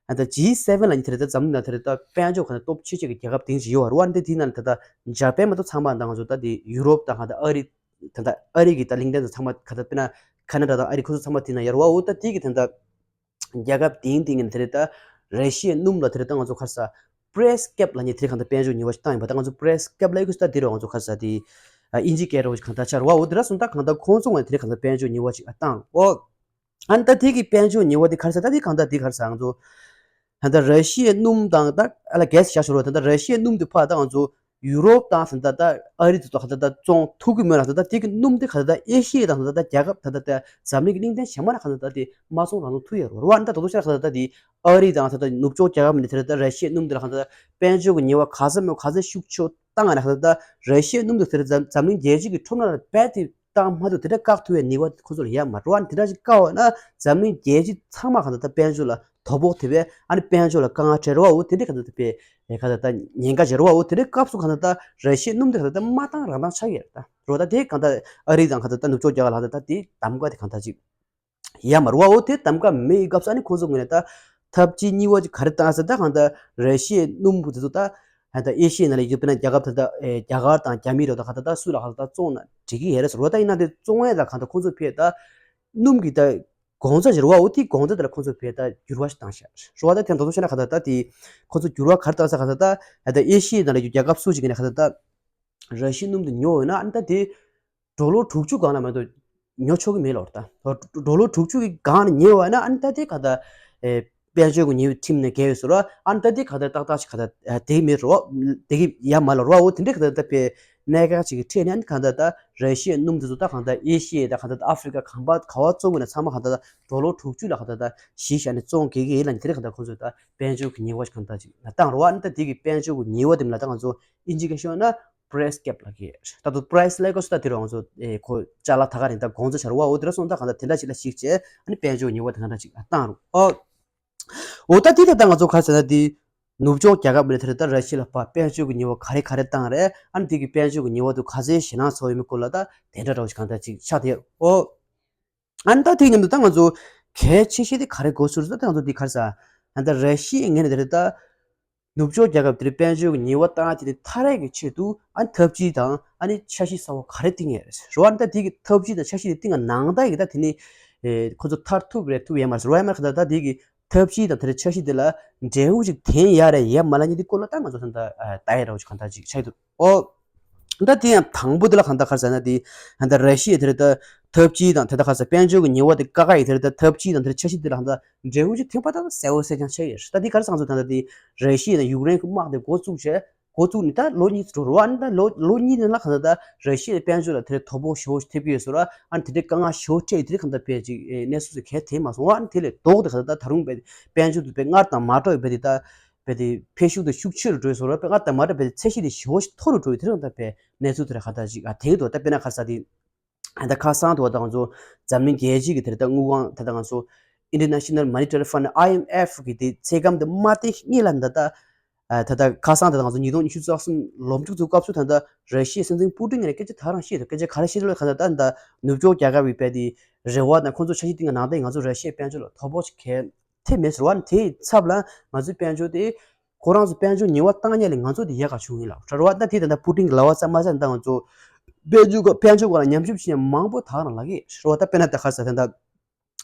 ད་ཇི་སེ་ཝེན་ལ་ཉིན་དེ་རེད་ད་འཛམ་གླིང་ན་དེ་རེད་ད་དཔལ་འབྱོར་ག་ད་སྟོབས་ཆེ་ཤོས་ཀྱི་རྒྱལ་ཁབ་དེ་ཅིག་ཡོད་བ། རེད་བ། ཨ་ནི་ད་དེ་ནང་ད་ད་འཇར་པན་མ་གཏོགས་ཚང་མ་ད་ང་ཚོ་ད་དེ་ཡུ་རོབ་ད་ག་ད་ཨ་རི་ད་ད་ཨ་རི་གི་ད་གླིང་ཕྲན་ཚོ་ཚང་མ་ག་ད་དཔེར་ན་ཁ་ན་ཌ་དང་ཨ་རི་ཁོ་ཚོ་ཚང་མ་དེ་ན་ཡོད་རེད་བ། འོ་ད་དེ་གི་ད་ད་རྒྱལ་ཁབ་དེང་དེང་ནས་དེ་རེད་ད་ར་ཤི་ཡའི་སྣུམ་ལ་དེ་རེད་ད་ང་ཚོ་ག་རེ་ཟེར་པྲའི་སི་ཀེབ་ལབ་མཁན་དེ་རེད་གང་ལྟར་དཔལ་འབྱོར་ཉེས་པ་ཞིག་བཏང་ཡིན་པ། ད་ང་ཚོ་པྲའི་སི་ཀེབ་ལབ་ཡོད་ཀྱི་ད་དེ་རེད་ང་ཚོ་ག་རེ་ཟེར་དེ་ཨིན་ཇི་སྐད་འདྲ་བོ་ཞིག་གང་ལྟར་ཆགས་རེད་བ། འོ་དེ་ར་སོང་ད་གང་ལྟར་ཁོང་ཚོ་ངོས་ནས་དེ་རེད་གང་ལྟར་དཔལ་འབྱོར་ཉེས་པ་ཞིག་བཏང་འོ། ཨ་ནི་ད་དེ་གི་དཔལ་འབྱོར་ཉེས་པ་དེ་ག་རེ་ཟེར་ད་དེ་གང་ལྟར་དེ་ག་རེ་ཟེར་ང་ཚོ་ད་ལྟ་ར་ཤི་ཡའི་སྣུམ་དང་ད་ཨ་ལ་གྷེ་སི་བཞག་ཞོར་བ་ད་ལྟ་ར་ཤི་ཡའི་སྣུམ་དེ་ཕར་ད་ང་ཚོ་ཡུ་རོབ་དང་ད་ལྟ་ཨ་རི་དེ་ཚོ་ག་ད་ལྟ་བཙོང་ཐུབ་ཀྱི་མེད་ལ། ད་ལྟ་དེ་གི་སྣུམ་དེ་ག་ད་ལྟ་ཨེ་ཤི་ཡ་དང་ད་ལྟ་རྒྱལ་ཁབ་ད་ལྟ་འཛམ་གླིང་གི་གླིང་ཕྲན་གཞན་མ་ན་ག་ད་ལྟ་དེ་མ་བཙོང་རང་བཙོང་ཐུབ་ཡ་རོ་ར། ཨ་ནི་ད་དོ་དོ་ཤ་ག་ད་ལྟ་དེ་ཨ་རི་དང་ད་ལྟ་ནུབ་ཕྱོགས་རྒྱལ་ཁབ་ནས་དེ་ད་ལྟ་ར་ཤི་ཡའི་སྣུམ་དེ་ལ་ག་ད་ལྟ་དཔལ་འབྱོར་གྱི་ཉེས་པ་ག་ཚད་མེད་ག་ཚད་ཤུགས་ཆེ་བཏང་ང་ན་ག་ད་ལྟ་ར་ཤི་ཡའི་སྣུམ་དེ་དེ་ད་འཛམ་གླིང་རྒྱལ་སྤྱི་གི་ཁྲོམ་ར་ལ་རྦད་དེ་བཏང་མ་ཐུབ་དེ་འདྲ་བཀག་ཐུབ་པའི་ནུས་པ་ཁོ་ཚོ་ལ་ཡོད་མ་རེད་བ། དེ་འདྲ་ཞིག་བཀག་པ་ན་འཛམ་གླིང་རྒྱལ་སྤྱི་ཚང་མ་གང་ལྟར་ད་དཔལ་འབྱོར་ལ་དོ་ཕོག་ཐེབས་པས། ཨ་ནི་དཔལ་འབྱོར་ལ་དཀའ་ངལ་འཕྲད་རེད་བ། འོ་དེ་འདྲའི་གང་ལྟར་ད་དཔེ་གང་ལྟར་ད་ཉེན་ཁ་ཆེ་རེད་བ། འོ་དེ་འདྲའི་སྐབས་སུ་གང་ལྟར་ད་ར་ཤི་ཡའི་སྣུམ་དེ་གང་ལྟར་ད་མ་བཏང་རང་བཏང་ཆགས་ཡོད་རེད་ད་རོ། ད་དེ་གང་ལྟར་ཨ་རི་དང་གང་ལྟར་ད་ནུབ་ཕྱོགས་རྒྱལ་ཁབ་ལ་ད་ད་དེ་གདམ་ག་དེ་གང་ལྟར་ཅིག་ཡ་མ་རེད་བ། འོ་དེ་གདམ་ག་མེད་ཡོད་སྐབས་སུ་ཨ་ནི་ཁོང་ཚོ་ངོས་ནས་ད་ཐབས་ཇུས་གཉིས་པ་ཅིག་ག་རེ་བཏང་ཟེར་ད་གང་ལྟར་ར་ཤི་ཡའི་སྣུམ་བུ་དེ་ཚོ་ད་ད་ལྟ་ཨེ་ཤི་ཡའི་ནང་ལ་ཡོད་པ་ན་རྒྱ་གར་ད་ལྟ་ཨེ་རྒྱ་གར་དང་རྒྱ་མི་རོ་ད་ག་ད་ད་སུ་ལ་ག་ད་ད་བཙོང་ན་འགྲིག་གི་ཡོད་རེད་ཟེར་བ། ད་ཡིན་ན་དེ་བཙོང་ཡས་ལ་གང་ལྟར་ཁོང་ཚོ་ཕེ་ད་སྣུམ་གྱི་ད་གོང་ཚད་ཅིག་རེད་བ། འོ་དེ་གོང་ཚད་དེ་ལ་ཁོང་ཚོ་ཕེ་ད་འགྱུར་བ་ཞིག་བཏང་ཤག་རེད་བ། ད་དེ་ད་དུང་བཤད་ན་ག་ད་ད་དེ་ཁོང་ཚོ་འགྱུར་བ་ག་རེ་བཏང་ས་ག་ད་ད་ད་ལྟ་ཨེ་ཤི་ཡའི་ནང་ལ་ཡོད་རྒྱལ་ཁབ་སུ་ཞིག་ཡིན་ན་ག་ད་ད་ར་ཤི་ཡའི་སྣུམ་དེ་ཉོ་འོས་ན་ཨ་ནི་ད་དེ་ཌོ་ལར་དྲུག་ཅུ་སྒང་ལ་མ་གཏོགས་ཉོ་ཆོག་གི་མེད་ལོར་ད། ཌོ་ལར་དྲུག་ཅུ་གི་སྒང་ནས་ཉོས་པ་ན་ཨ་ནི་ད་དེ་ག་ད་ཨེ་དཔལ་འབྱོར་གྱི་ཉེས་པ་ཁྲིམས་ནས་འགལ་ཡོད་ཟེར་བ། ཨ་ནི་ད་དེ་ག་ད་ཏག་ཏག་ཅིག་ག་ད་ཨེ་དེ་མེད་རོ། དེ་གི་ཡ་མ་ལོར་བ། འོ་དེ་འདྲའི་ག་ད་ད་པའི་གནད་འགག་ཅིག་གི་ཁྲོད་ནས་ཨ་ནི་ག་ད་ད་ར་ཤི་ཡའི་སྣུམ་དེ་ཚོ་ད་ག་ད་ཨེ་ཤི་ཡ་ད་ག་ད་ད་ཨ་ཧྥི་རི་ཀ་གང་པ་ག་བ་བཙོང་དགོས་ན་ཚང་མ་ག་ད་ད་ཌོ་ལར་དྲུག་ཅུ་ལ་ག་ད་ད་གཞི་བཞག་ནས་བཙོང་གི་གི་ཡིན་ལ་ནི་དེ་འདྲའི་ག་ད་ཁོང་ཚོས་ད་དཔལ་འབྱོར་གྱི་ཉེས་པ་ཞིག་ག་ད་ཅིག་ལ་བཏང་རོ། ཨ་ནི་ད་དེ་གི་དཔལ་འབྱོར་གྱི་ཉེས་པ་དེ་མ་ལ་ད་ང་ཚོ་ཨིན་ཇི་སྐད་ཤོད་ན། price cap ལབ་ཀྱི། ད་དུང་price ལབ་སྐབས་སུ་ད་དེ་རུ་ང་ཚོ་ཨེ་ཁོ་ཅ་ལག་ད་ག་རང་ད་གོང་ཚད་ཆགས་རེད་བ། འོ་དེ་འདྲ་སོང་ཙང་གང་ལྟར་དེ་འདྲ་ཞིག་ལ་གཞིགས་བྱས་ཨ་ནི་དཔལ་འབྱོར་ཉེས་པ་དེ་གང་འདྲ་ཞིག་བཏང་རུང་ཨོ། འོ་ད་དེ་ད་ལྟ་ང་ཚོ་ག་རེ་ཟེར་ན་དེ། ནུབ་ཕྱོགས་རྒྱལ་ཁབ་ནས་དེར་ད་ར་ཤི་ཡ་ལ་ཕར་དཔལ་འབྱོར་གྱི་ཉེས་པ་ག་རེ་ག་རེ་བཏང་རེད། ཨ་ནི་དེ་གི་དཔལ་འབྱོར་གྱི་ཉེས་པ་དེ་ག་ཚད་ཞེད་སྣང་ཚ་བོ་ཡོད་མེད་སྐོར་ལ་ད་དེ་འདྲ་འདྲ་བོ་ཞིག་གང་ལྟར་ཅིག་ཆགས་བསྡད་ཡོད། ཨོ། ཨ་ནི་ད་དེ་མཉམ་དུ་ད་ང་ཚོ་གལ་ཆེ་ཤོས་དེ་ག་རེ་དགོས་ཟེར་ན་ད་ང་ཚོ་འདི་ག་རེ་ཟ། ཨ་ནི་ད་ར་ཤི་ཡའི་ངོས་ནས་དེར་ད་ནུབ་ཕྱོགས་རྒྱལ་ཁབ་དེར་དཔལ་འབྱོར་གྱི་ཉེས་པ་བཏང་དེ་དེ་ཐར་ཡག་གི་ཆེད་དུ་ཨ་ནི་ཐབས་ཇུས་དང་ཨ་ནི་འཆར་གཞི་གསར་པ་ག་རེ་བཏིང་ཡོད་རེད་ཟེར་བ། ཨ་ནི་ད་དེ་གི་ཐབས་ཇུས་དང་འཆར་གཞི་དེ་བཏིང་བ་ནང་ལྟར་གྱི་ད་དེ་ནི་ཨེ་ཁོ་ཚོ་ཐར་ཐུབ་རེད་ཐུབ་ཡོད་མ་རེད་ཟེར་བ། ཡོད་མ་རེད། ག་ད་ད་དེ་གི་ཐབས་ཇུས་དང་དེ་འདྲའི་འཆར་གཞི་དེ་ལ་འབྲས་བུ་ཞིག་ཐོན་ཡ་རེད་ཡ་མ་རེད་ལབ་མཁན་དེ་སྐོར་ལ་ད་ང་ཚོ་ད་ལྟ་ལྟ་ཡ་འདྲ་བོ་ཞིག་གང་ལྟར་ཅིག་ཆགས་ཀྱི་འདུག་ཨོ། ད་དེ་ཡང་དང་པོ་དེ་ལ་གང་ལྟར་ག་རེ་ཟེར་ན་དེ་ད་ལྟ་ར་ཤི་ཡས་དེ་ལ་ད་ཐབས་ཇུས་དང་དེ་ད་ག་རེ་ཟེར་དཔལ་འབྱོར་གྱི་ཉེས་པ་དེ་བཀག་ཡ་ཡི་དེ་ལ་ད་ཐབས་ཇུས་དང་དེ་འདྲའི་འཆར་གཞི་དེ་ལ་གང་ལྟར་འབྲས་བུ་ཞིག་ཐོན་པ་ད་གསལ་པོ་གསལ་རྐྱང་ཆགས་ཡོད་རེད། ད་དེ་ག་རེ་ཟེར་ང་ཚོ་ད་ལྟ་དེ་ར་ཤི་ཡས་དང་ཡུཀ་རེན་གྱི་དམག་དེ་འགོ་བཙུགས་བྱས། འགོ་བཙུགས་ནས་ད་ལོ་གཉིས་འགྲོ་རེད་བ། ཨ་ནི་ད་ལོ་ལོ་གཉིས་ནང་ལ་གང་ལྟར་ད་ར་ཤི་ཡའི་དཔལ་འབྱོར་ལ་དེ་འདྲའི་དོ་ཕོག་ཞེ་པོ་ཞིག་ཐེབས་ཀྱི་ཡོད་ཟེར་བ། ཨ་ནི་དེ་འདྲའི་དཀའ་ངལ་ཞེ་པོ་འཕྲད་ཡོད་དེ་འདྲའི་གང་ལྟར་དཔེ་ཅིག་ཨེ་གནས་ཚུལ་ཞིག་གང་ཡང་ཐོན་མ་སོང་བ། ཨ་ནི་དེ་ལས་ལྡོག་སྟེ་གང་ལྟར་ད་ད་རུང་དཔེ་དཔལ་འབྱོར་དེ་དཔེ་སྔར་དང་མ་འདྲ་བའི་དཔེ་དེ་ད་དཔེ་དེ་འཕེལ་ཤུགས་དེ་ཤུགས་ཆེ་རུ་འགྲོ་ཡོད་ཟེར་བ། དཔེ་སྔར་དང་མ་འདྲ་བའི་ཚད་གཞི་དེ་ཞེ་པོ་ཞིག་མཐོ་རུ་འགྲོ་ཡོད་དེ་འདྲའི་གང་ལྟར་དཔེ་གནས་ཚུལ་དེ་འདྲ་གང་ལྟར་ཅིག་ཨ་ཐོན་གྱི་འདུག་ད་དཔེར་ན་ག་རེ་ཟེར་དེ། ད་ཁ་སང་དུ་བ་དང་ང་ཚོ་འཛམ་གླིང་རྒྱལ་སྤྱི་གི་དེར་ད་དངུལ་ཁང་ད་ལྟ་ང་ཚོ་International Monetary Fund I M F གི་དེ་ཚེ་སྐམ་དེ་མ་བཏིང་སྔོན་ལ་ད་ལྟ་ད་ལྟ་ཁ་སང་ད་ལྟ་ང་ཚོ་ཉིས་སྟོང་ཉི་ཤུ་རྩ་གསུམ་ལོ་མཇུག་ཚུགས་སྐབས་སུ་ད་ལྟ་ར་ཤི་ཡའི་སྲིད་འཛིན་པུ་ཏིན་ངོས་ནས་སྐད་ཆ་ད་རང་བཤད་འདུག་སྐད་ཆ་ག་རེ་བཤད་འདུག་ལབ་ཁ་ད་ད་ད་ནུབ་ཕྱོགས་རྒྱལ་ཁབ་ཀྱི་དཔེ་དེ་རེ་བ་དང་ཁོང་ཚོ་འཆར་གཞི་བཏིང་གི་ནང་དེ་ང་ཚོ་ར་ཤི་ཡའི་དཔལ་འབྱོར་ལ་དོ་ཕོག་ཅིག་གལ་ཐེབས་མེད་ཟེར་བ། དེའི་ཚབ་ལ་ང་ཚོའི་དཔལ་འབྱོར་དེ་ཁོ་རང་ཚོ་དཔལ་འབྱོར་ཉེས་པ་བཏང་ཉེན་ལས་ང་ཚོ་དེ་ཡག་ག་བྱུང་ཡིན་ལབ་ར་བ། ད་དེ་ད་ལྟ་པུ་ཏིན་གྱི་ལབ་པ་ཙམ་མ་ཟད་ད་ང་ཚོ་དཔལ་འབྱོར་ག་དཔལ་འབྱོར་སྐོར་ལ་ཉམས་ཞིབ་བྱེད་མཁན་མང་པོ་ད་རང་ལབ་ཀྱི་ར་བ། ད་དཔེར་ན་ད་ག་རེ་ཟེར་ད་ལྟ་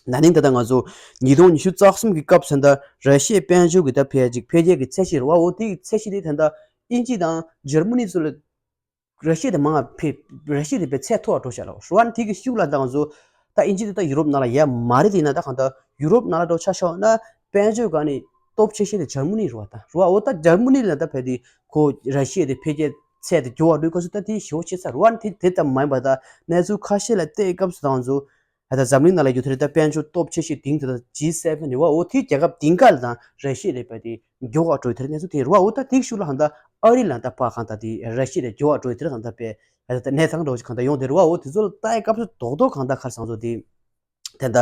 ན་ནིང་ད་ལྟ་ང་ཚོ་ཉིས་སྟོང་ཉི་ཤུ་རྩ་གསུམ་གྱི་སྐབས་སུ་ད་ལྟ་ར་ཤི་ཡའི་དཔལ་འབྱོར་གྱི་ད་འཕེལ་ཅིག་འཕེལ་རྒྱས་ཀྱི་ཚད་གཞི་ར་བ། འོ་དེ་གི་ཚད་གཞི་དེ་ད་ལྟ་དབྱིན་ཇི་དང་འཇར་མ་ནི་ཚོ་ལ་ར་ཤི་ཡ་དེ་མང་བ་ཕེབས། ར་ཤི་ཡ་དེ་དཔེ་ཚད་མཐོ་བ་འགྲོ་བཞག་ལ། ར་བ་ནི་དེ་གི་ཤུགས་ལ་ད་ང་ཚོ་ད་དབྱིན་ཇི་དེ་ད་ཡུ་རོབ་ནང་ལ་ཡ་མ་རེད། དེ་ན་ད་གང་ལྟར་ཡུ་རོབ་ནང་ལ་འགྲོ་ཆ་བཞག་ན་དཔལ་འབྱོར་ག་ནི་སྟོབས་ཆེ་ཤོས་དེ་འཇར་མ་ནི་རེད་བ། ད་ར་བ་འོ་ད་འཇར་མ་ནི་ལ་ད་ཕེབས་དེ་ཁོ་ར་ཤི་ཡ་དེ་འཕེལ་རྒྱས་ཚད་དེ་མགྱོགས་བ་འགྲོ་སྐབས་སུ་ད་དེ་ཞེ་པོ་ཆེ་ས་ར་བ་ནི་དེ་དེ་ཙམ་མ་ཡིན་པ། ད་གནས་ཚུལ་ཁ་ཤས་ལ་བལྟས་སྐབས་སུ་ད་ང་ཚོ་ད་འཛམ་གླིང་ནང་ལ་ཡོད་དེ་རེད། ད་དཔལ་འབྱོར་སྟོབས་ཆེ་ཤོས་དེང་དེ་ད་ཇི་སེ་ཝེན་རེད་བ། འོ་དེ་རྒྱལ་ཁབ་དེང་ག་ལ་ད་ར་ཤི་ཡ་རེད་པ། དེ་མགྱོགས་བ་འགྲོ་དེར་གནས་ཚུལ་དེ་རེད་བ། འོ་ད་དེ་ཤུགས་ལ་ཧ་ད་ཨ་རི་ལ་ད་ཕ་གང་ད་དེ་ར་ཤི་ཡ་དེ་མགྱོགས་བ་འགྲོ་དེར་གང་ད་པས་ད་གནས་ཚང་འགྲོ་ཞིག་གང་ད་ཡོང་དེ་རེད་བ། འོ་དེ་ཚོ་ལ་ལྟ་ཡི་སྐབས་སུ་རྡོག་རྡོག་གང་ད་ཁར་སང་ཚོ་དེ་དེ་ད་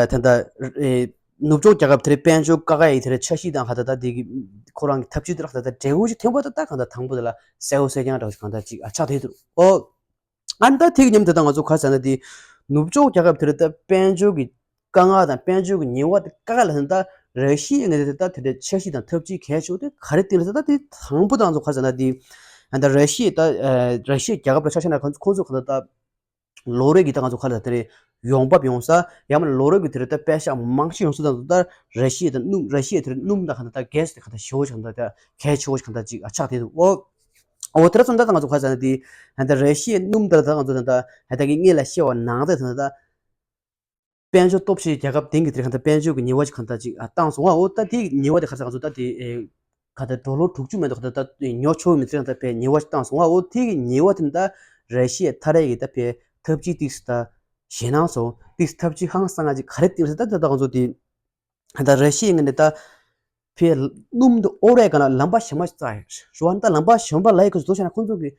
དེ་ད་ནུབ་ཕྱོགས་རྒྱལ་ཁབ་དེར་དཔལ་འབྱོར་བཀག་ཡ་ཡི་དེར་འཆར་གཞི་དང་ག་ད་ད་དེ་གི་ཁོ་རང་གི་ཐབས་ཇུས་དེར་གང་ད་ད་འབྲས་བུ་ཞིག་ཐོན་པ་ད་ད་གང་ད་དང་པོ་དེ་ལ་གསལ་པོ་གསལ་རྐྱང་འདྲ་བོ་ཞིག་གང་ད་ཅིག་ཨ་ཆགས་དེ་དུ་འོ། ཨ་ནི་ད་དེ་གི་མཉམ་དུ་ད་ང་ཚོ་ག་རེ་ཟེར་ན་དེ་ནུབ་ཕྱོགས་རྒྱལ་ཁབ་དེ་རུ་ད་དཔལ་འབྱོར་གྱི་དཀའ་ངལ་དང་དཔལ་འབྱོར་གྱི་ཉེས་པ་དེ་བཀག་ལ་ད་ར་ཤི་ཡའི་ངོས་ནས་ད་དེ་འདྲའི་འཆར་གཞི་དང་ཐབས་ཇུས་གལ་ཆེ་བ་དེ་ག་རེ་བཏིང་ལ་ཟེར་ད་དེ་དང་པོ་ད་ང་ཚོ་ག་རེ་ཟེར་ན་དེ་ད་ར་ཤི་ཡ་ད་ར་ཤི་ཡའི་རྒྱལ་ཁབ་ལ་ཆ་བཞག་ན་ཁོང་ཚོ་ག་ད་ད་ལོ་རེ་གི་ད་ང་ཚོ་ག་རེ་ཟེར་དེ་རེད་ཡོང་འབབ་ཡོང་ས་ཡང་མིན་ལོ་རེ་གི་དེ་རུ་ད་པེ་ཤག་མང་ཤོས་ཡོང་ས་ད་ད་ར་ཤི་ཡ་ད་སྣུམ་ར་ཤི་ཡ་དེ་རུ་སྣུམ་སྣུམ་དང་ག་ད་ད་གྷེ་སི་དེ་ག་ད་ཞེ་པོ་ཞིག་ག་ད་ད་གལ་ཆེ་བོ་ཞིག་ག་ད་ཅིག་ཨ་ཆགས་དེ་འདུག་འོ། འོ་དེ་ར་སོང་ད་ད་ང་ཚོ་ག་རེ་ཟེར་ན་དེ་ད་ར་ཤི་ཡའི་སྣུམ་དེ་ད་ད་ང་ཚོ་ད་ད་ད་གི་སྔོན་ལ་བཤད་པ་ནང་ད་ད་ད། དཔལ་འབྱོར་སྟོབས་ཆེ་རྒྱལ་ཁབ་དེང་གི་དེ་གང་ལྟར་དཔལ་འབྱོར་གྱི་ཉེས་པ་ཅིག་གང་ལྟར་ཅིག་ཨ་བཏང་སོང་བ། འོ་ད་དེ་ཉེས་པ་དེ་ག་ཚ་ག་ཚོད་ད་དེ་ཨེ་ག་ལྟར་ཌོ་ལར་དྲུག་ཅུ་མེད་དོ་ག་ད་ད་ཉོ་ཆོག་མི་ཚེ་གང་ལྟར་དཔེ་ཉེས་པ་ཅིག་བཏང་སོང་བ། འོ་དེ་གི་ཉེས་པ་དེ་ད་ར་ཤི་ཡ་ཐ་རེ་གི་ད་དཔེ་ཐབས་ཇུས་ཏིག་སི་ད་ཞེད་སྣང་སོང་ཏིག་སི་ཐབས་ཇུས་ཧང་སང་ང་ཅིག་ག་རེ་ཏིག་སི་ད་ད་ད་ག་ཚོད་དེ་ད་ར་ཤི་ཡ་ངན་ད་ཕའི་སྣུམ་དུ་ཨོ་རའི་ག་ན་ལམ་པ་གཞན་མ་ཞིག་བཙགས་ཡོད་རེད་བ། ད་ལམ་པ་གཞན་པ་ལ་ཡི་ག་ཚོད་བྱས་ན་ཁོང་ཚོ་གི་